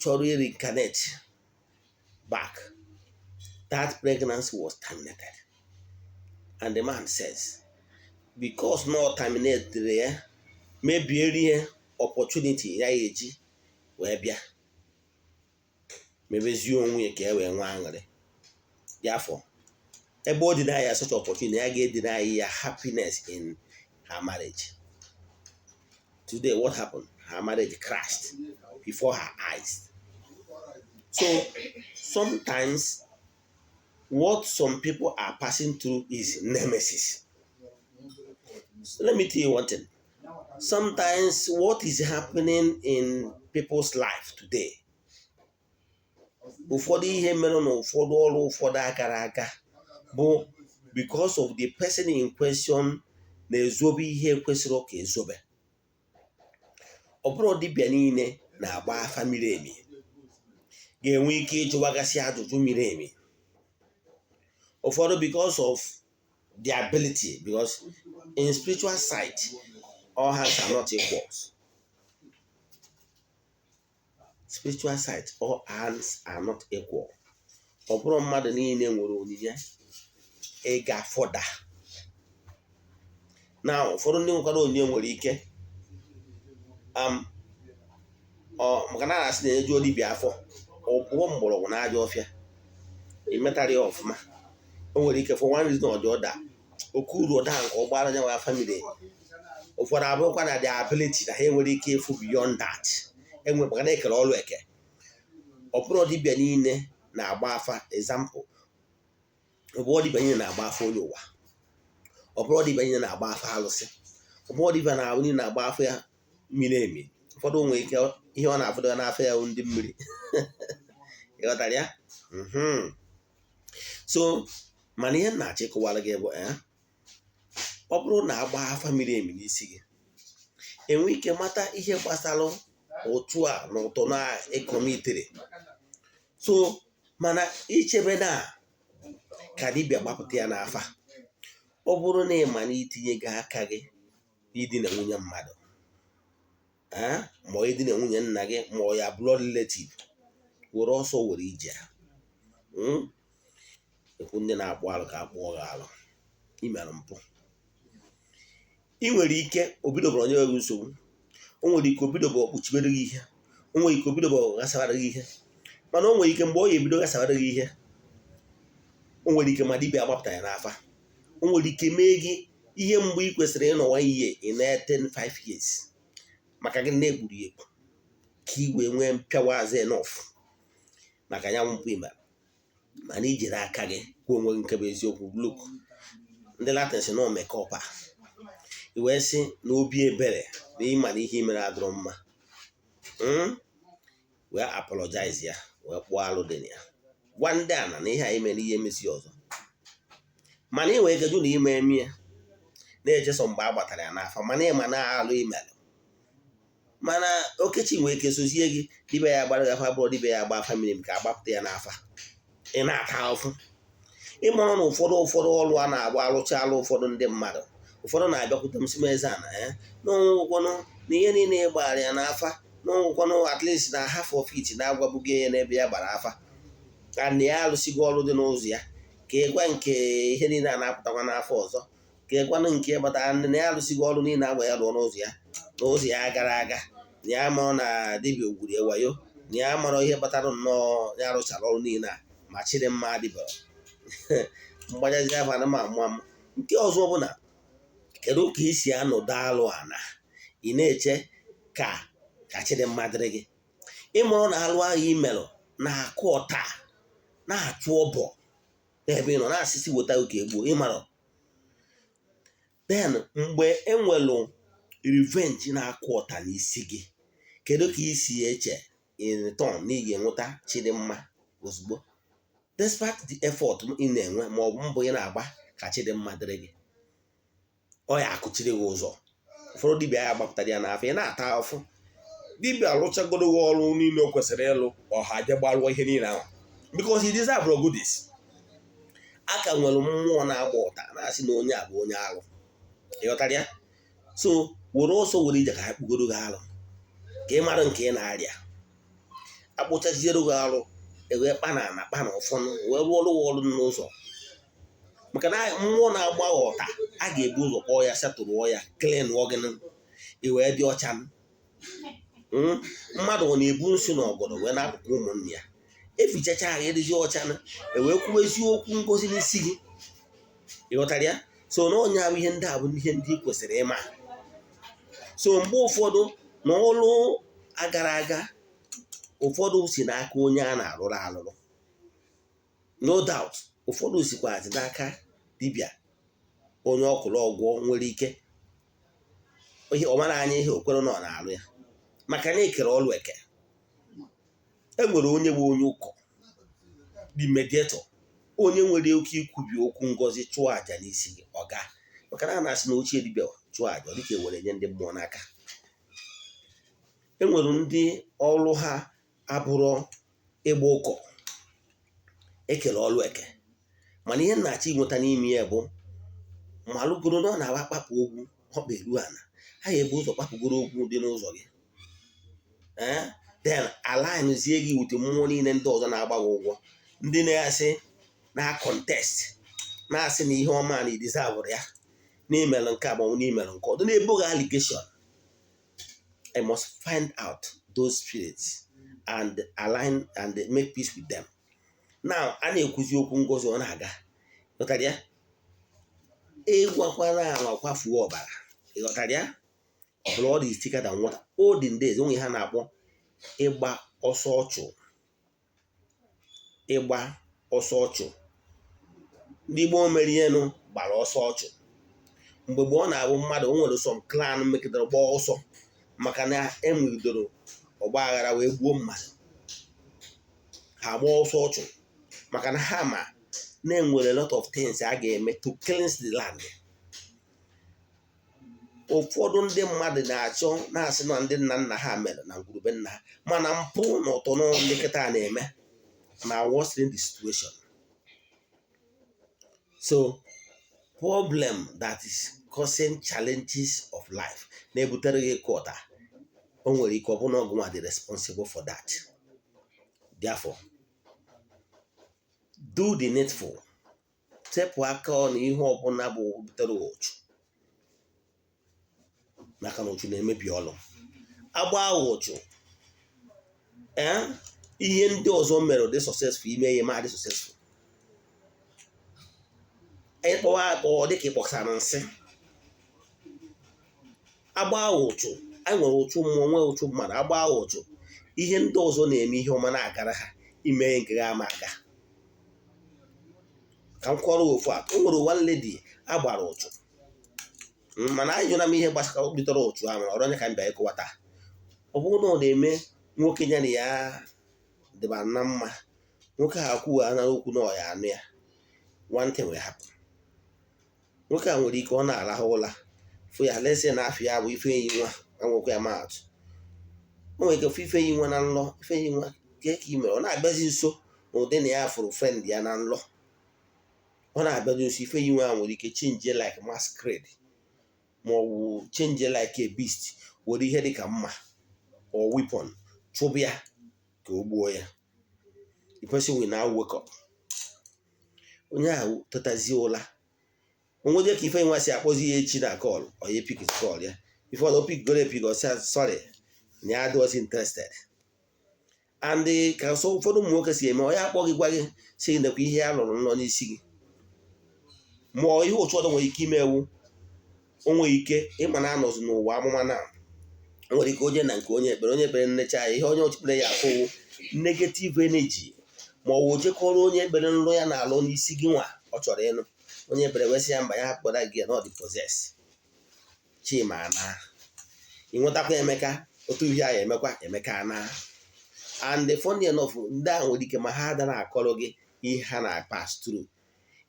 chọrọ reincarnate back. That pregnancy was terminated, and the man says because no terminated ya, mebiere ihe Opportunity ya eji wee bịa mebezie onwe ya ka e wee nwee aṅụrị ya afọ ebe o deny ya such opportunity, ya ga-edeny ya happiness in her marriage. Today, what happened? Her marriage crashed before her eyes. So sometimes what some people are passing through is nemesis. So let me tell you one thing. Sometimes what is happening in people's life today, ụfọdụ ihe mere na ụfọdụ ọrụ ụfọdụ akara aka bụ because of the person in question na-ezobe ihe kwesịrị ka ezobe. Ọ bụrụ dibịa niile na-agba afa miri emi ga-enwe ike ịjụwagasị ajụjụ miri emi. Ụfọdụ, because of the ability, because in spiritual side, all hands are not equals. Spiritual side, all hands are not equal. Ọ bụrụ mmadụ niile nwere onyinye ịga fọda na ụfọdụ ndị nwekwara onyinye nwere ike ọ maka na a na-asị na-enyejuo dibịa afọ ọgwụgwọ mgbọrọgwụ na aja ọfịa imetara ya ọfụma. O nwere ike, for one reason or the other, oke uru ọda nke ọgbara nya nwa family. Ụfọdụ abụrụkwa na the ability na ha enwere ike ịfụ beyond that enwe, maka na ekere ọrụ eke. Ọ bụrụ dibịa niile na-agba afa, example, ọ bụrụ dibịa niile na-agba afa onye ụwa, ọ bụrụ dibịa niile na-agba afa alụsị, ọ bụrụ dibịa na niile na-agba afa ya miri emi. Ụfọdụ nwere ike ihe ọ na-afụdo n'afọ ya ndị mmiri, ịghọtara ya? So mana ihe m na-achọ ịkọwara gị bụ, ọ bụrụ na agba afa miri emi n'isi gị, enwe ike mata ihe gbasara ụtụ a na ụtọ na ịkọmitere. So mana ichebe na ka dibịa gbapụta ya n'afa, ọ bụrụ na ị ma na itinye gị aka gị n'idina nwunye mmadụ, ma ọ idina nwunye nna gị, ma ọ ya blood relative, were ọsọ were ije. Ekwu ndị na-akpụ alụ ka akpụọ gị alụ imere mpụ. Ị nwere ike obidobara onye gị nsogbu, o nwere ike obidoba okpuchibere gị ihe, o nwere ike obidoba ghasara gị ihe, mana o nwere ike mgbe ọ ya ebido ghasara gị ihe, o nwere ike ma dibịa agbapụta ya n'afa, o nwere ike mee gị ihe mgbe ị kwesịrị ịnọ one year, ị na-eten 5 years, maka gị na-egburu ya egbu ka ị wee nwee mpịawa azụ enough maka ya mpụ ime. Mana ijiri aka gị kwuo onwe gị nke bụ eziokwu. Look, ndị Latin si na mekọpa i wee sị na obi ebere na ịma na ihe imere adịrọ mma, wee apologize ya, wee kpụọ alụ dị na ya, gwa ndị ana na ihe a imere ihe emesi ọzọ. Mana ị nwere ike jụ na ime eme ya, na-echeso mgbe a gbatara ya n'afa, mana ịma na alụ imelụ. Mana okechi nwere ike sozie gị, dibịa ya gbara gị afa, bụrụ dibịa ya agba afa mmiri ka agbapụta ya n'afa, ị na-ata ahụhụ. Ịmụrụ na ụfọdụ ọrụ a na-agba alụcha alụ, ụfọdụ ndị mmadụ, ụfọdụ na-abịakwute m sị m, eze ana ya n'ọnwụgwọnụ na ihe niile ị gbara ya n'afa n'ọnwụgwọnụ, at least na half of it na-agwabugo ya n'ebe ya gbara afa ka na ya alụsigo ọrụ dị n'ụzọ ya, ka ịgwa nke ihe niile a na-apụtakwa n'afọ ọzọ, ka ịgwanụ nke batara ndị na ya alụsigo ọrụ niile agwa ya lụọ n'ụzọ ya, n'ụzọ ya gara aga, na ya mara na dibịa ogwuru ya wayo, na ya mara ihe kpatara nnọọ ya rụchara ọrụ niile a ma chịrị mma dịbịa mgbajazi afọ ana m amụ amụ. Nke ọzọ bụ na kedu ka ị si anọdụ alụ ana ị na-eche ka chidimma dịrị gị? Ịmụrụ na alụ ahụ imelụ na-akụ ọta, na-achụ ọbọ n'ebe ị nọ, na-asịsị weta oke egbuo ịmarọ. Then mgbe enwelụ revenge na-akụ ọta n'isi gị, kedu ka ị si eche in return na ị ga-enweta chidimma ozugbo, despite the effort ị na-enwe ma ọ bụ mbọ ị na-agba ka chidimma dịrị gị? Ọ ya akụchiri gị ụzọ. Ụfọdụ dibịa ya gbapụtara ya n'afọ, ị na-ata afụ. Dibịa alụchagoro gị ọrụ niile o kwesịrị ịlụ, ọha je gbarụọ ihe niile ahụ because he deserve goodies. A ka nwere mmụọ na-agba ụta na-asị na onye a bụ onye alụ, ịghọtara ya? So were ọsọ were ije ka ha kpugoro gị alụ ka ị mara nke ị na-arịa. Akpụchaziere gị alụ, ewee kpa na ana kpa na ụfọdụ wee rụọ ọrụ gị ọrụ n'ụzọ, maka na mmụọ na-agba ụta a ga-ebu ụzọ kpọọ ya, setụrụọ ya, clean gị, i wee dị ọcha. Mmadụ ọ na-ebu nsị na ọgọdọ wee na-apụkwa ụmụnne ya. Efichacha ahụ, ịdịzi ọcha na ewee kwuo eziokwu ngozi n'isi gị. Ịghọtara ya? So na onye ahụ, ihe ndị a bụ ihe ndị ị kwesịrị ịma. So mgbe ụfọdụ na ọlụ agara aga, ụfọdụ si n'aka onye a na-arụrụ alụrụ, no doubt. Ụfọdụ sikwazi n'aka dibịa, onye ọkụrụ ọgwọ nwere ike ihe ọ mara anya, ihe okwere na ọ na-alụ ya, maka na ekere ọlụ eke. E nwere onye bụ onye ụkọ, the mediator, onye nwere oke ikwubi okwu ngozi, chụọ àjà n'isi gị, ọga, maka na a na-asị na ochie dibịa chụọ àjà, ọ dịka ewere nye ndị mmụọ n'aka. E nwere ndị ọrụ ha abụrọ ịgba ụkọ, ekere ọlụ eke. Mana ihe m na-achọ inweta n'ime ya bụ malụgoro na ọ na-awa kpapụ ogwu ọkpa eru ala ha ya ebu ụzọ kpapụgoro ogwu dị n'ụzọ gị, ee, then align-zie gị with mmụọ niile ndị ọzọ na-agba gị ụgwọ, ndị na-asị na contest, na-asị na ihe ọma na i-deserve ya, n'imelụ nke a ma ọ bụ n'imelụ nke ọzọ, na-ebo gị allegation. I must find out those spirits and align and make peace with them. Now a na-ekwuzi okwu ngozi, ọ na-aga. Ghọtara ya? Ịgwakwana anwa kwafuo ọbara. Ịghọtara ya? Blood is thicker than water. Olden days, onwe ha na-akpọ ịgba ọsọ ọchụ. Ịgba ọsọ ọchụ, ndị gboo mere ihenụ gbara ọsọ ọchụ. Mgbe gboo, ọ na-abụ mmadụ o nwere some clan mekọtara gbaa ọsọ maka na enwegidoro ọgba aghara wee gbuo mmadụ, ha gbaa ọsọ ọchụ, maka na ha ma na-enwere lot of things a ga-eme to cleanse the land. Ụfọdụ ndị mmadụ na-achọ na-asị na ndị nna nna ha mere na ngwurube nna ha, mana mpụ na ụtọ ndị kịta na-eme na worsening the situation. So problem that is causing challenges of life na-ebutere gị ịkụ ọta, o nwere ike ọ bụrụ na ọgụnwa dị responsible for that. Therefore, do the needful. Sepụ aka na ihe ọbụla bụ butere ụchụ, maka na ụchụ na-emebi ọlụ. Agba ụchụ, ee, ihe ndị ọzọ mere dị successful, ime ihe ma dị successful, ịkpọwa akpọ dịka ịkpọsara nsị. Agba ụchụ, anyị nwere ụchụ mmụọ, nwee ụchụ mmadụ. Agba ụchụ, ihe ndị ọzọ na-eme ihe ọma na-agara ha, ime nke ha ama aga. Ka m kọrọ ofu atụ. O nwere one lady agbara ụchụ, mana anyị jụra m ihe gbasara bidoro ụchụ ahụ. Ọrụ onye ka m bịa ịkọwata. Ọ bụrụ na ọ na-eme nwoke ya na ya dịba na mma, nwoke a kwuo anara okwu na ọya anụ ya. One thing will happen. Nwoke a nwere ike ọ na-arahụ ụra, fụ ya lesi na afọ ya bụ Ifeanyi nwa anwekwa ya maatụ. O nwere ike fụ Ifeanyi nwa na nlọ. Ifeanyi nwa ka ị mere, ọ na-abịazi nso n'ụdị na ya fụrụ friend ya na nlọ. Ọ na-abịazi nso, Ifeanyi nwa nwere ike change like masquerade, ma ọ bụ change like a beast, were ihe dịka mma or weapon chụbụ ya ka o gbuo ya. The person will now wake up. Onye ahụ tetazie ụla, onwede ka Ifeanyi nwa si akpọzi ya echi na call, ọ ya pick call ya. Ife ọzọ pick goro e-pick, ọ sị sorry, na ya adịghịzi interested. And ka so ụfọdụ ụmụ nwoke si eme, ọ ya akpọ gị, gwa gị si nekwa ihe ya lụrụ nọ n'isi gị. Ma ihe otu ọzọ nwere ike ime ewu, o nwere ike ịma na anọzi n'ụwa amụma na o nwere ike onye na nke onye ekpere, onye ekpere nnecha ya, ihe onye ekpere ya afụwụ negative energy, ma ọ wụ jekọrọ onye ekpere nrọ ya na-alụ n'isi gị nwa ọ chọrọ ịnụ. Onye ekpere wesị ya mba, ya hapụkwara gị ya na ọ dị possess. Chima na ị nwetakwa Emeka otu ihe ahụ emekwa Emeka na. And the funny enough, ndị ahụ nwere ike ma ha adara akọrọ gị ihe ha na-pass through.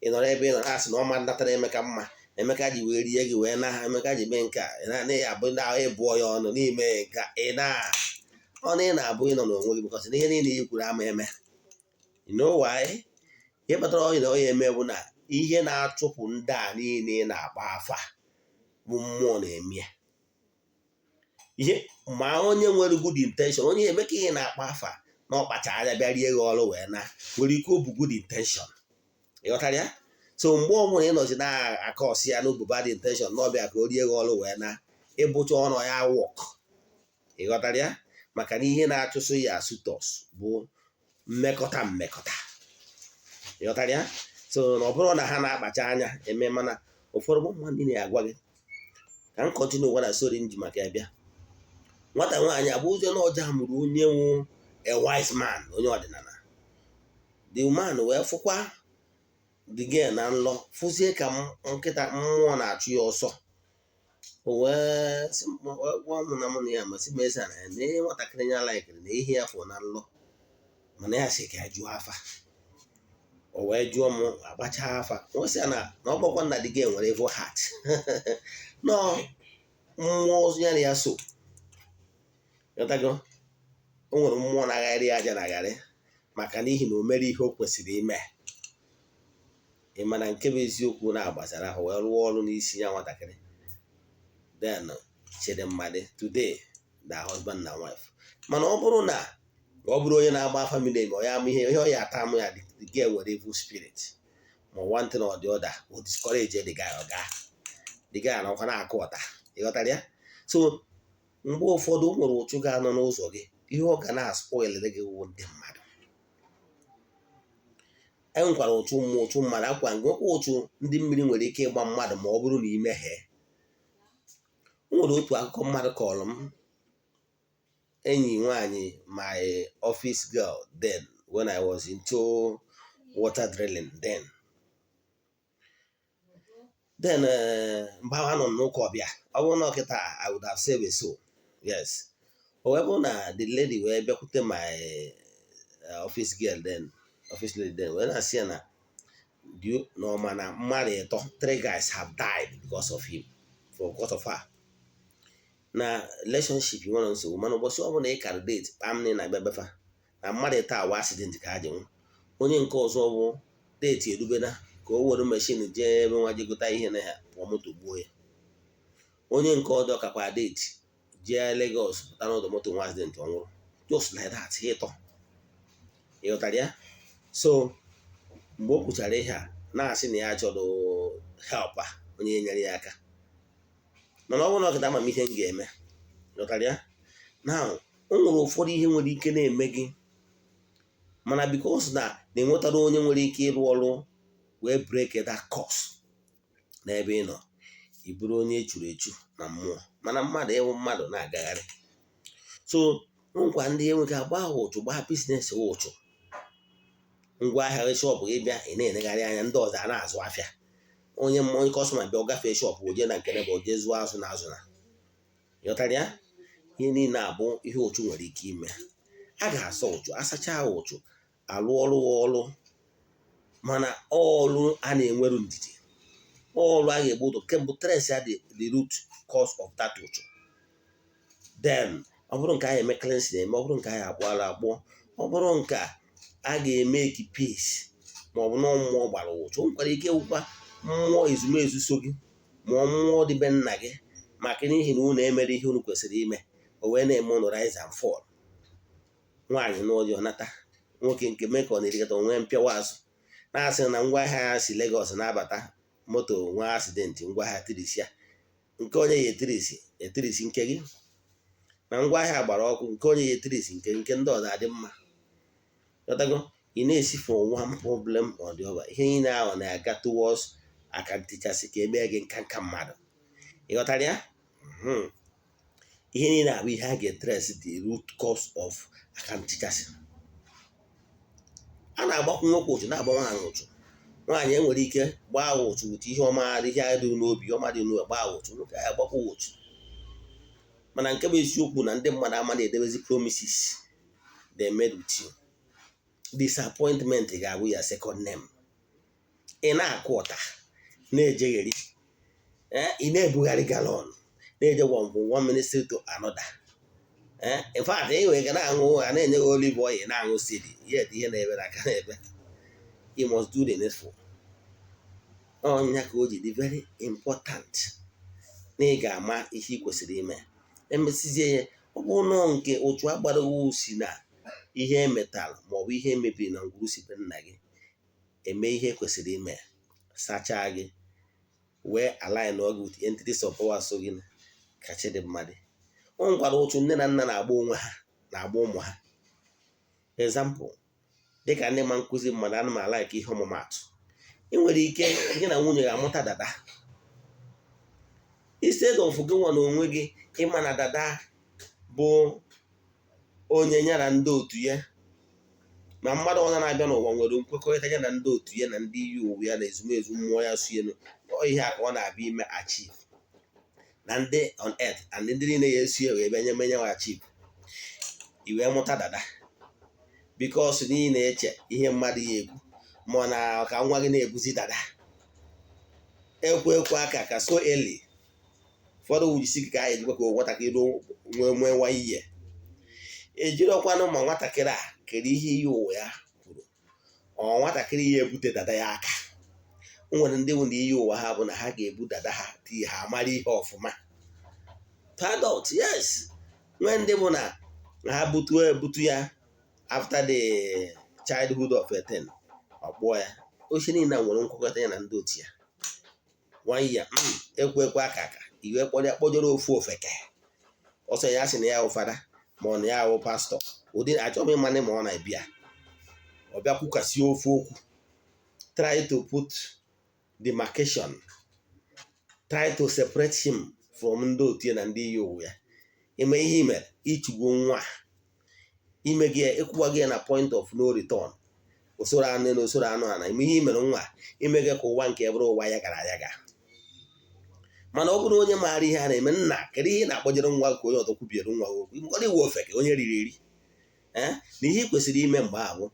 Ị nọrọ ebe ị nọ na-asị na ọma natara Emeka mma, Emeka ji wee rie gị wee na Emeka ji mee nke a, na abụ ndị ahụ ịbụọ ya ọnụ n'ime nke ị na ọnụ ị na-abụ ịnọ n'onwe gị, because na ihe niile i kwuru ama eme. You know why? Ihe kpatara onye na onye eme bụ na ihe na-achụpụ ndị a niile ị na-akpa afa bụ mmụọ na-eme ya. Ihe ma onye nwere good intention, onye eme ka ihe na-akpa afa na ọkpacha anya bịa rie gị ọrụ wee na nwere ike ọ bụ good intention. Ịghọtara ya? So mgbe ọbụla ị nọzi na-aka ọsị ya n'obu bad intention na ọbịa ka o rie gị ọrụ wee na ịbụcha ọnụ ya work. Ị ghọtara ya? Maka na ihe na-achụso ya suitors bụ mmekọta mmekọta. Ị ghọtara ya? So na ọ bụrụ na ha na-akpacha anya eme, mana ụfọdụ mmadụ na-agwa gị ka m continue gwa na story m ji maka ya bịa. Nwata nwaanyị abụ ụzọ na ọja mụrụ onye nwu a wise man, onye ọdịnala. The man wee fụkwa the girl na nlọ, fụzie ka nkịta mmụọ na-achụ ya ọsọ. O wee sị gwa m na mụ na ya masị m eze na ya na ihe nwatakịrị ya laikiri na ihe ya fụ na nlọ, mana ya sị ka ya jụọ afa. O wee jụọ m, agbacha afa, o sị ya na ọ gbakwa na the girl nwere evil heart nọọ mmụọ ya na ya so. Ghọtago? O nwere mmụọ na-agharị aja na-agharị maka n'ihi na o mere ihe o kwesịrị ime. Ị mana nke bụ eziokwu na-agbasara ahụ wee rụọ ọrụ n'isi ya nwatakịrị. Then Chidimmadị today the husband na wife. Mana ọ bụrụ na ọ bụrụ onye na-agba afa miri emi, ọ ya ama ihe ihe ọ ya ata amụ ya, the girl nwere evil spirit, ma one thing or the other will discourage the guy. Ọ gaa, the guy na ọkwa na-akụ ọta. Ị ghọtara ya? So mgbe ụfọdụ o nwere ụchụ ga-anọ n'ụzọ gị, ihe ọ ga na-aspoilere gị wụ ndị mmadụ. E nwekwara ụchụ mmụọ, ụchụ mmadụ akwa nwekwa ụchụ ndị mmiri nwere ike ịgba mmadụ ma ọ bụrụ na imehie. O nwere otu akụkọ mmadụ kọrọ m, enyi nwaanyị my office girl then, when I was into water drilling then. Then mgbe ahụ anọ m n'ụka ọbịa. Ọ bụrụ na ọkịta, I would have saved a soul. Yes, o wee bụrụ na the lady wee bịakwute my office girl then, office lady then, wee na-asị ya na na ọma na mmadụ ịtọ, three guys have died because of him, for because of her. Na relationship nwere nsogbu, mana ụbọchị ọ bụla ị kara date kpam na ị na-abịa befa na mmadụ ịtọ awa accident ka ha ji nwụ. Onye nke ọzọ bụ date erubena ka o were machine jee ebe nwa jee gota ihe na ya pụọ, moto gbuo ya. Onye nke ọzọ kakwa date jee Lagos pụta n'ọdụ moto nwa accident, ọ nwụrụ, just like that. Ha ịtọ. Ị ghọtara ya? So mgbe o kwuchara ihe a, na-asị na ya chọrọ help a onye nyere ya aka, mana ọ bụrụ na ọ kịta amamihe m ga-eme. Ghọtara ya? Now, o nwere ụfọdụ ihe nwere ike na-eme gị, mana because na na-enwetara onye nwere ike ịrụ ọrụ wee break that curse n'ebe ị nọ, ị bụrụ onye echuru echu na mmụọ, mana mmadụ ịwụ mmadụ na-agagharị. So nkwa ndị enweghị agba ha ụchụ, gbaa business ụchụ, ngwa ahịa shop gị bịa, ị na-enegharị anya, ndị ọzọ a na-azụ afịa. Onye onye customer bịa, ọ gafee shop, oje na nke nebe, oje zụọ azụ na azụ na. Ghọtara ya? Ihe niile abụ ihe ụchụ nwere ike ime. A ga-asa ụchụ, asacha ụchụ, alụ ọrụ ọrụ, mana ọrụ a na-enweru ndidi, ọrụ a ga-egbu ụtọ. Kemgbe trace ya the root cause of that ụchụ. Then ọ bụrụ nke a eme cleansing eme, ọ bụrụ nke a akpụ ara akpụọ, ọ bụrụ nke a ga-eme eki peace, ma ọ bụ na mmụọ gbara ụchụ. O nwekwara ike wụkwa mmụọ ezumezu so gị, ma ọ mmụọ dị be nna gị, maka n'ihi na unu emere ihe unu kwesịrị ime, o wee na-eme unu rise and fall. Nwaanyị n'ụdị ọnata nwoke nke mee ka ọ na-erikọta onwe mpịawa azụ, na-asị na ngwa ahịa ya si Lagos na-abata, moto nwee accident, ngwa ahịa tirisi ya, nke onye ya etirisi etirisi nke gị, na ngwa ahịa gbara ọkụ, nke onye ya etirisi nke ndị ọzọ adị mma. Ghọtago? Ị na-esi from one problem or the other. Ihe niile ahụ na-aga towards aka ntichasị ka emee gị nka nka mmadụ. Ị ghọtara ya? Ihe niile abụ ihe a ga-etrace the root cause of aka ntichasị. A na-agbakwu nwoke ụchụ, na-agba nwaanyị ụchụ. Nwaanyị enwere ike gbaa ụchụ wute ihe ọma, ihe dị n'obi ọma dị n'obi, gbaa ụchụ. Nwoke ya agbakwu ụchụ. Mana nke bụ eziokwu na ndị mmadụ ama na-edebezi promises they made with you. Disappointment ga-abụ ya second name. Ị na-akụ ọta, na-ejegheri, ị na-ebugharị gallon, na-eje from one ministry to another. In fact, ị nwere ike na-aṅụ, a na-enye gị olive oil, na-aṅụ steady, yet ihe na-ebe n'aka na-ebe. You must do the needful. Ọnya ka o ji dị very important na ị ga-ama ihe ị kwesịrị ime. Emesizie ya, ọ bụ nọọ nke ụchụ agbaraghị si na ihe emetalụ maọbụ ihe emebiri na ngwuru si be nna gị, eme ihe kwesịrị ime, sachaa gị, wee align gị with entities of power so gị ka chi dị mmadụ. O nwekwara ụchụ nne na nna na-agba onwe ha, na-agba ụmụ ha. Example, dịka ndị ma nkụzi mmadụ, ana m a-like ihe ọmụmatụ. Ị nwere ike gị na nwunye ga-amụta dada. Instead of gị nwa na onwe gị ịma na dada bụ onye ya na ndị otu ya, na mmadụ ọzọ na-abịa n'ụwa nwere nkwekọrịta ya na ndị otu ya na ndị iyi ụwa ya na ezumezu mmụọ ya so elu, ihe a ka ọ na-abịa ime achieve na ndị on earth and ndị niile ya esi wee bịa nye menye achieve. I wee mụta dada, because n'ihi na-eche ihe mmadụ ya ekwu, ma ọ na ka nwa gị na-ebuzi dada ekwe ekwe aka ka so early. Ụfọdụ wujisi ka a ejikwa ka nwatakịrị nwee nwee nwa ihe ejirọkwanụ, ma nwatakịrị a kedu ihe iyi ụwa ya kwuru, ọ nwatakịrị ya ebute dada ya aka. O nwere ndị bụ na iyi ụwa ha bụ na ha ga-ebu dada ha tii ha amara ihe ọfụma to adult. Yes, nwee ndị bụ na ha butu ebutu ya after the childhood of a thing, ọ kpụọ ya oche niile a nwere nkwekọrịta ya na ndị otu ya. One year, ekwe ekwe aka aka iwe kpọrọ ya kpọjọrọ ofu ofeke ọsọ ya sị na ya wụ fada, ma ọ na ya wụ pastọ. Ụdị achọghị m ịmanị ma ọ na-ebịa, ọ bịa kwukasị ofu okwu, try to put demarcation, try to separate him from ndị otu ya na ndị iyi ụwa ya. Ime ihe i mere ichugbo nwa ime gị ịkwụwa gị na point of no return, usoro anụ na usoro anụ ana. Ime ihe i mere nwa ime gị ka ụwa nke bụrụ ụwa ya gara ayaga. Mana ọ bụrụ onye maara ihe a na-eme, nna, kedu ihe ị na-akpọjere nwa gị ka onye ọzọ kwubiere nwa gị okwu? Nkọrọ iwe ofeke onye riri eri ee na ihe ị kwesịrị ime mgbe ahụ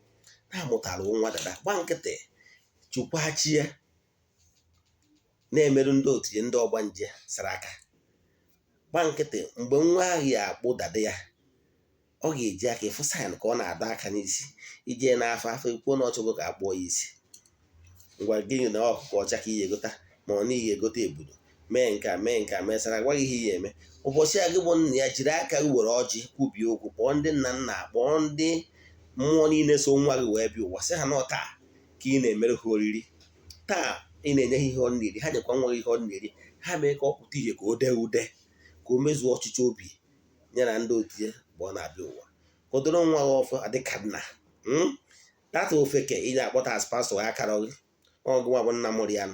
na-amụtara nwa dada, gba nkịtị, chukwa chi ya, na-emerụ ndị otu ya, ndị ọgbanje sara aka, gba nkịtị. Mgbe nwa ahụ ya akpụ dada ya, ọ ga-eji aka ịfụ sign ka ọ na-adọ aka n'isi ije n'afọ afọ ikwuo na ọchọgo ka akpụọ ya isi. Ngwa, gịnị na ọkụkọ ọcha ka ihe egota, ma ọ na ihe egote ebudo, mee nke a, mee nke a, mesara gwa gị ihe ihe eme ụbọchị a. Gị bụ nna ya, jiri aka gị were ọjị kwubie okwu, kpọọ ndị nna nna, kpọọ ndị mmụọ niile so nwa gị wee bịa ụwa, sị ha na taa ka ị na-emere ha oriri, taa ị na-enye ha ihe ọ na-eri, ha nyekwa nwa gị ihe ọ na-eri, ha mee ka ọ pụta ihe, ka o dee ude, ka o mezuo ọchịchị obi ya na ndị otu ya mgbe ọ na-abịa ụwa. Kodoro nwa gị ọfọ adịka nna tata ofeke ị na-akpọta as pastọ akara gị ọgụ nwa bụ nna mụrụ ya.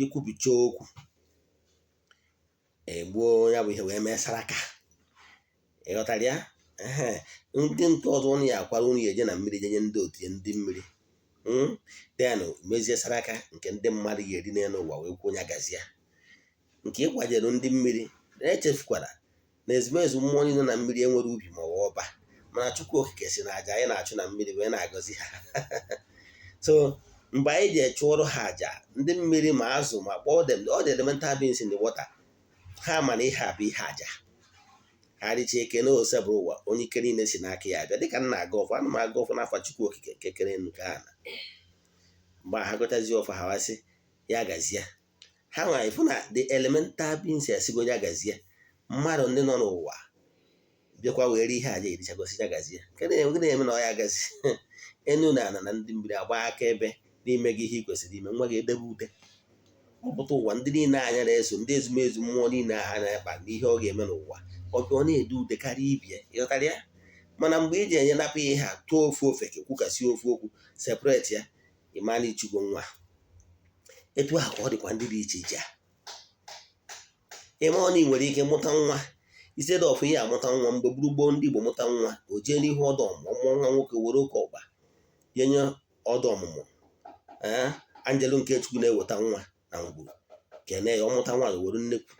Ikwubicha okwu, egbuo ya bụ ihe wee mee saraka. Ịghọtara ya? Ee, ndị nke ọzọ ụnụ ya akwara, ụnụ ya eje na mmiri jenye ndị otu ya, ndị mmiri then mezie saraka nke ndị mmadụ ga-eri n'elu ụwa wee kwuo ya gazie nke ịkwajere ndị mmiri. Na-echefukwara na ezumezu mmụọ niile na mmiri enwere ubi ma ọ bụ ọba, mana Chukwu Okike si na aja anyị na-achụ na mmiri wee na-agọzi ha. So mgbe anyị ji chụọrọ ha aja ndị mmiri, ma azụ, ma kpọọ them, all the elemental beings in the water, ha ma na ihe a bụ ihe aja ha richa. Eke na ose bụrụ ụwa onye ike niile si n'aka ya abịa, dịka m na-aga ọfọ, ana m aga ọfọ n'afa Chukwu Okike nke kere nke ha na mgbe ha gọchazi ọfọ ha wasị ya gazie ha nwa. Ịfụ na the elemental beings esigo ya gazie, mmadụ ndị nọ n'ụwa bịakwa were ihe aja erichagosi ya gazie. Kedụ na-eme na ọ ya gazi enu na ana na ndị mmiri agba aka ebe n'ime gị ihe ị kwesịrị ime? Nwa gị edebe ude ọpụta ụwa, ndị niile anya na-eso, ndị ezumezu mmụọ niile ha na-ekpa n'ihe ọ ga-eme n'ụwa, ọ bịa ọ na-ede ude karịa ibie. Ịghọtara ya? Mana mgbe iji enye napụ ihe ha tụọ ofu ofeke, kwukasị ofu okwu, separate ya, ịmana ichugbo nwa. Etu ahụ ka ọ dịkwa ndị dị iche iche a. Ịma ọ na ị nwere ike mụta nwa, instead of ihe amụta nwa mgbe gburugburu ndị Igbo mụta nwa, o jee n'ihu ọdụ ọmụmụ, mụọ nwa nwoke, were oke ọkpa yenye ọdụ ọmụmụ, ee, anjelu nke Chukwu na-eweta nwa na ngwuru kene ya. Ọmụta nwaanyị, were nnekwu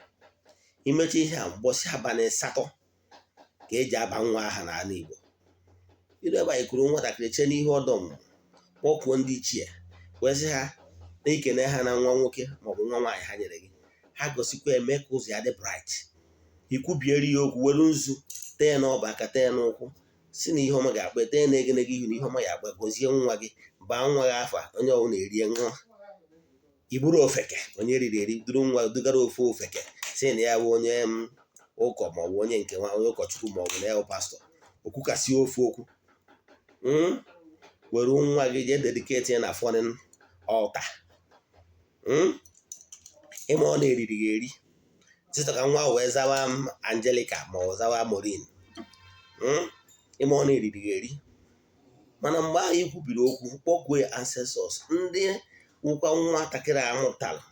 imecha ihe a mbọsị abalị 8 ka eji aba nwa aha n'ala Igbo. Iru ebe anyị kuru nwatakịrị chee n'ihu ọdụ ọmụmụ, kpọkuo ndị ichie wee sị ha na ikene ha na nwa nwoke maọbụ nwa nwaanyị ha nyere gị, ha gosikwa eme ka ụzọ ya dị bright. Ikwubiere ya okwu, were nzu tee n'ọba aka, tee n'ụkwụ, si na ihe ọma ga-akpa, tee na egenege ihu na ihe ọma ya akpa, gọzie nwa gị, baa nwa gị afa. Onye ọbụla erie nwa iburu ofeke onye riri eri duru nwa dugara ofu ofeke, si na ya bụ onye ụkọ maọbụ onye nke nwa onye ụkọchukwu maọbụ na ya bụ pastọ, okwukasị ofu okwu, were nwa gị jee dedicate ya na foreign altar. Ịma ọ na-eriri gị eri. Tịtọ ka nwa wee zawa m Angelica ma ọ zawa Maureen. Ime ọ na-eriri gị eri. Mana mgbe ahụ i kwubiri okwu, kpọkuo ya ancestors, ndị wụkwa nwatakịrị a mụtara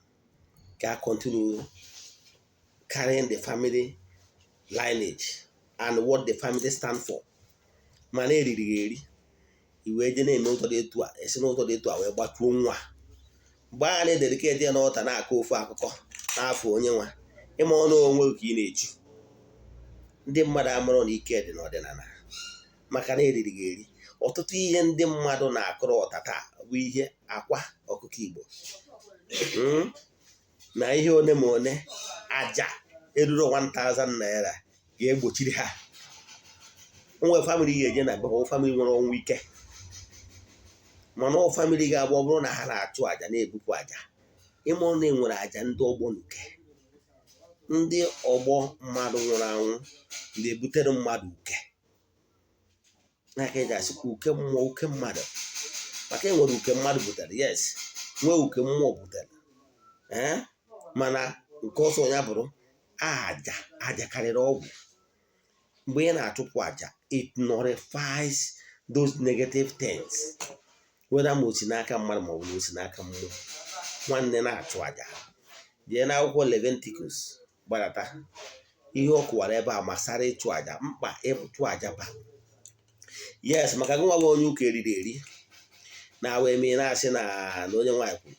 ga continue carrying the family lineage and what the family stand for. Mana eriri gị eri, i wee je na-eme ụtọ dị etu a, esi n'ụtọ dị etu a wee gbatuo nwa. Mgbe agha na-ededicate ya n'ọta na-akọ ofu akụkọ n'afọ onye nwa, ịma ọnụ onwe ka ị na-eju. Ndị mmadụ amụrụ na ike dị n'ọdịnala, maka na eriri gị eri. Ọtụtụ ihe ndị mmadụ na-akụrụ ọta taa bụ ihe akwa ọkụkọ Igbo na ihe one ma one aja eruru 1000 naira ga-egbochiri ha. Onwe family ga-eje na be ha, family nwere ọnwụ ike, mana ọ family ga-abụ ọ bụrụ na ha na-achụ àjà, na-ebupụ àjà. Ịma na enwere àjà ndị ọgbọ nuke, ndị ọgbọ mmadụ nwụrụ anwụ na-ebutere mmadụ uke n'aka, eji asịkwa uke mmụọ, uke mmadụ, maka enwere uke mmadụ butere, yes, nwee uke mmụọ butere. Ee, mana nke ọsọ ya bụrụ àjà, àjà karịrị ọgwụ. Mgbe ị na-achụpụ àjà, it nullifies those negative things, whether ma o si n'aka mmadụ ma ọ bụ na o si n'aka mmụọ. Nwanne, na-achụ àjà. Jee n'akwụkwọ Leviticus gbadata, ihe ọ kụwara ebe a gbasara ịchụ àjà, mkpa ịchụ àjà ba. Yes, maka gị nwa bụ onye ụka eriri eri na wee mee na-asị na onye nwaanyị kwuru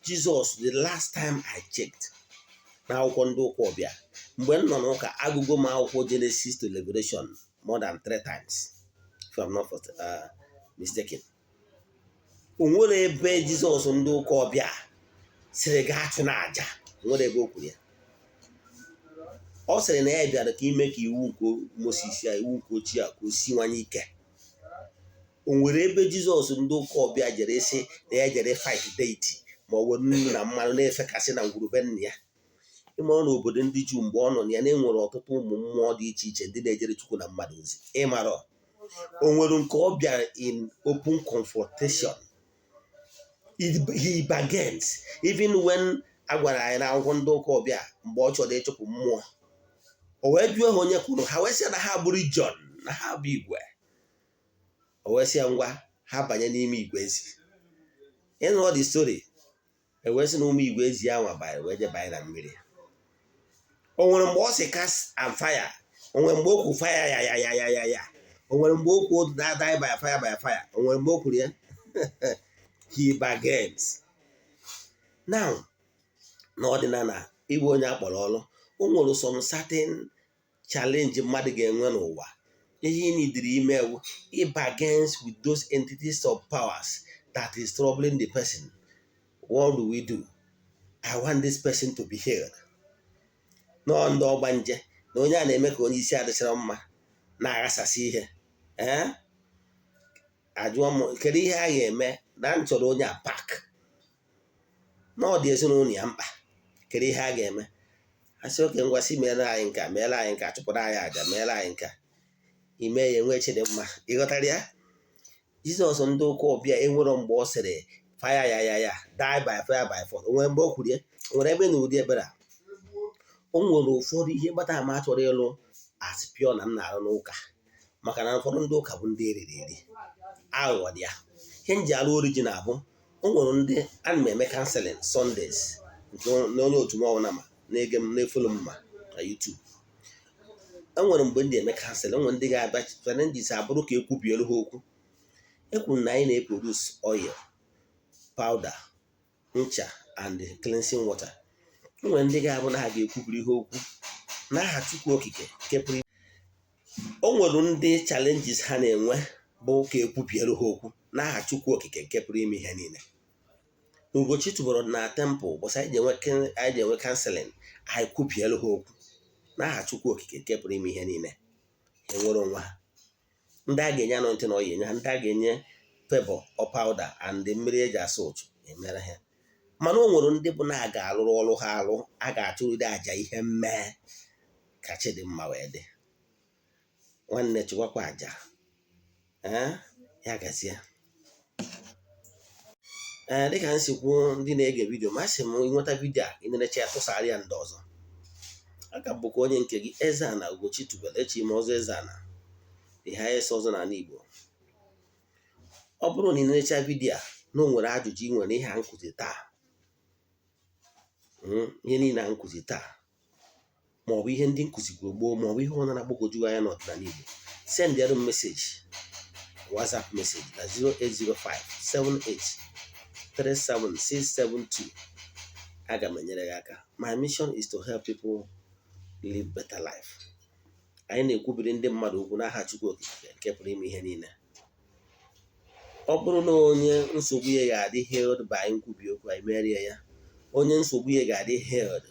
Jizọs. The last time I checked n'akwụkwọ ndị ụka ọbịa, mgbe m nọ n'ụka, agụgo m akwụkwọ Genesis to Revelation more than three times, if I'm not mistaken. O nwere ebe Jizọs ndị ụka ọbịa sịrị gaa chụ na àjà? O nwere ebe o kwuru ya? Ọ sịrị na ya bịara ka ime ka iwu nke Moses ya, iwu nke ochie a, ka o siwanye ike. O nwere ebe Jizọs ndị ụka ọbịa jere sị na ya jere fight deity, ma ọ were nnu na mmanụ na-efekasị na ngwurube nna ya? Ịmara na obodo ndị Juu mgbe ọ nọ na ya na-enwere ọtụtụ ụmụ mmụọ dị iche iche ndị na-ejere Chukwu na mmadụ ozi. Ịmara o nwere nke ọ bịara in open confrontation? He bargains. Even when a gwara anyị n'akwụkwọ ndị ụka ọbịa, mgbe ọ chọrọ ịchụpụ mmụọ, o wee jụọ ha onye kwuru, ha wee sị na ha bụrụ John, na ha bụ igwe. O wee sị ya ngwa, ha banye n'ime igwe ezi. Ịnụ the story, e wee sị na ụmụ igwe ezi ahụ banyere wee je banye na mmiri. O nwere mgbe ọ sị cast and fire? O nwere mgbe o kwu fire ya ya ya ya ya ya? O nwere mgbe o kwu die by fire by fire? O nwere mgbe o kwuru ya? He bargains. Now, n'ọdịnala, ịbụ onye akpọrọ ọrụ, o nwere some certain challenge mmadụ ga-enwe n'ụwa. Ihe ị nidiri ime ewu bargains with those entities of powers that is troubling the person. What do we do? I want this person to be healed. Nọọ ndị ọgbanje na onye a na-eme ka onye isi adịchara mma na-aghasasị ihe. Ee, ajụọ m, kedu ihe a ga-eme na m chọrọ onye a pak na ọ dị ezinụlọ ya mkpa? Kedu ihe a ga-eme? A sị oke ngwa, sị meere anyị nka, meere anyị nka, chụpụrụ anyị àjà, meere anyị nka, ime ya enwe chidimma. Ịghọtara ya? Jizọs ndị ụka ọbịa enwero mgbe ọ sịrị fire ya ya ya, die by fire by force. Onwere mgbe o kwuru ya? Nwere ebe na ụdị ebere a? O nwere ụfọdụ ihe kpatara ma chọrọ ịlụ as pure na m na-arụ n'ụka, maka na ụfọdụ ndị ụka bụ ndị eriri eri, aghụghọ dị ya. Ihe m ji alụ original bụ o nwere ndị ana m eme counseling Sundays, nke na onye otu m ọbụla ma na-ege m na-efollow m ma na YouTube. E nwere mgbe ndị eme counseling, enwere ndị ga-abịa, challenges abụrụ ka ekwubielu ha okwu. Ekwuru na anyị na-eproduce oil, powder, ncha and cleansing water. E nwere ndị ga-abụ na ha ga-ekwubiri ha okwu n'aha Chukwu Okike nke pụrụ. O nwere ndị challenges ha na-enwe bụ ka ekwubielu ha okwu n'aha Chukwu Okike nke pụrụ ime ihe niile. Ugochi tubelu na temple ụbọchị anyị ji enwe counseling, anyị kwubielu ha okwu n'aha Chukwu Okike nke pụrụ ime ihe niile, ha enwere onwe ha. Ndị a ga-enye anointing oil, enye ha. Ndị a ga-enye favour or powder and mmiri eji asa ụtụ, emere ha. Mana o nwere ndị bụ na a ga-alụrụ ọrụ ha alụ, a ga-achụrịrị àjà ihe mmee ka chi dị mma wee dị. Nwanne, chụkwakwa àjà. Ee, ya gazie. Ee, dịka m si kwuo, ndị na-ege video, ma sị m ịnweta video a, ịnerecha ya, tụsara ya ndị ọzọ. Aka m bụkwa onye nke gị, Eze-Ana Ugochi tubelu echi m ọzọ, Eze-Ana, the highest ọzọ n'ala Igbo. Ọ bụrụ na ị na-echa video a na o nwere ajụjụ ị nwere, ihe a nkụzi taa, ihe niile a nkụzi taa, maọbụ ihe ndị nkụzigoro gboo, maọbụ ihe ọ na-agbagwoju anya n'ọdịnala Igbo, sendịara m message, WhatsApp message na 0805 78 37672. Aga m enyere gị aka. My mission is to help people live better life. Anyị na-ekwubiri ndị mmadụ okwu n'aha Chukwu Okike nke pụrụ ime ihe niile. Ọ bụrụ na onye nsogbu ya ga-adị healed by nkwubi okwu, anyị merie ya. Onye nsogbu ya ga-adị healed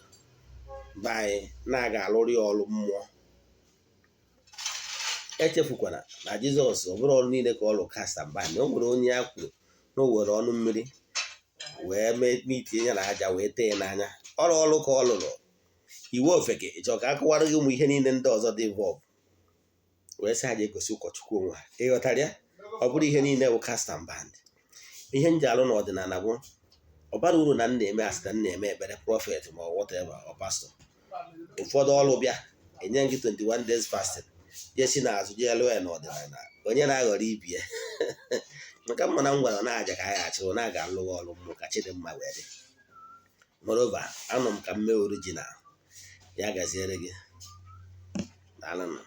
by na-aga alụrụ ya ọrụ mmụọ. Echefukwana na Jizọs, ọ bụrụ ọrụ niile ka ọ lụ cast and bind. O nwere onye ya kwuru na o were ọnụ mmiri wee mee itinye ya na aja wee tee ya n'anya. Ọrụ ọrụ ka ọ lụrụ iwu ofeke. Ịchọ ka akọwara gị ụmụ ihe niile ndị ọzọ dị involve wee sị ha ji egosi ụkọchukwu onwe ha. Ịghọtara ya? Ọ bụrụ ihe niile bụ cast and bind. Ihe m ji alụ n'ọdịnala bụ ọ bara uru na m na-eme asị na m na-eme ekpere, prophet ma ọ whatever, ọ pastor. Ụfọdụ ọrụ bịa enye gị 21 days fasting, jesi n'azụ jee lụọ ya n'ọdịnala, onye na-aghọrọ ibi ya nke mma na m gwara na-aja ka anyị achịrụ na-aga alụghị ọrụ mmụọ ka Chidimma wee dị. Moreover, anọ m ka m mee original ya. Gaziere gị. Daalụnụ.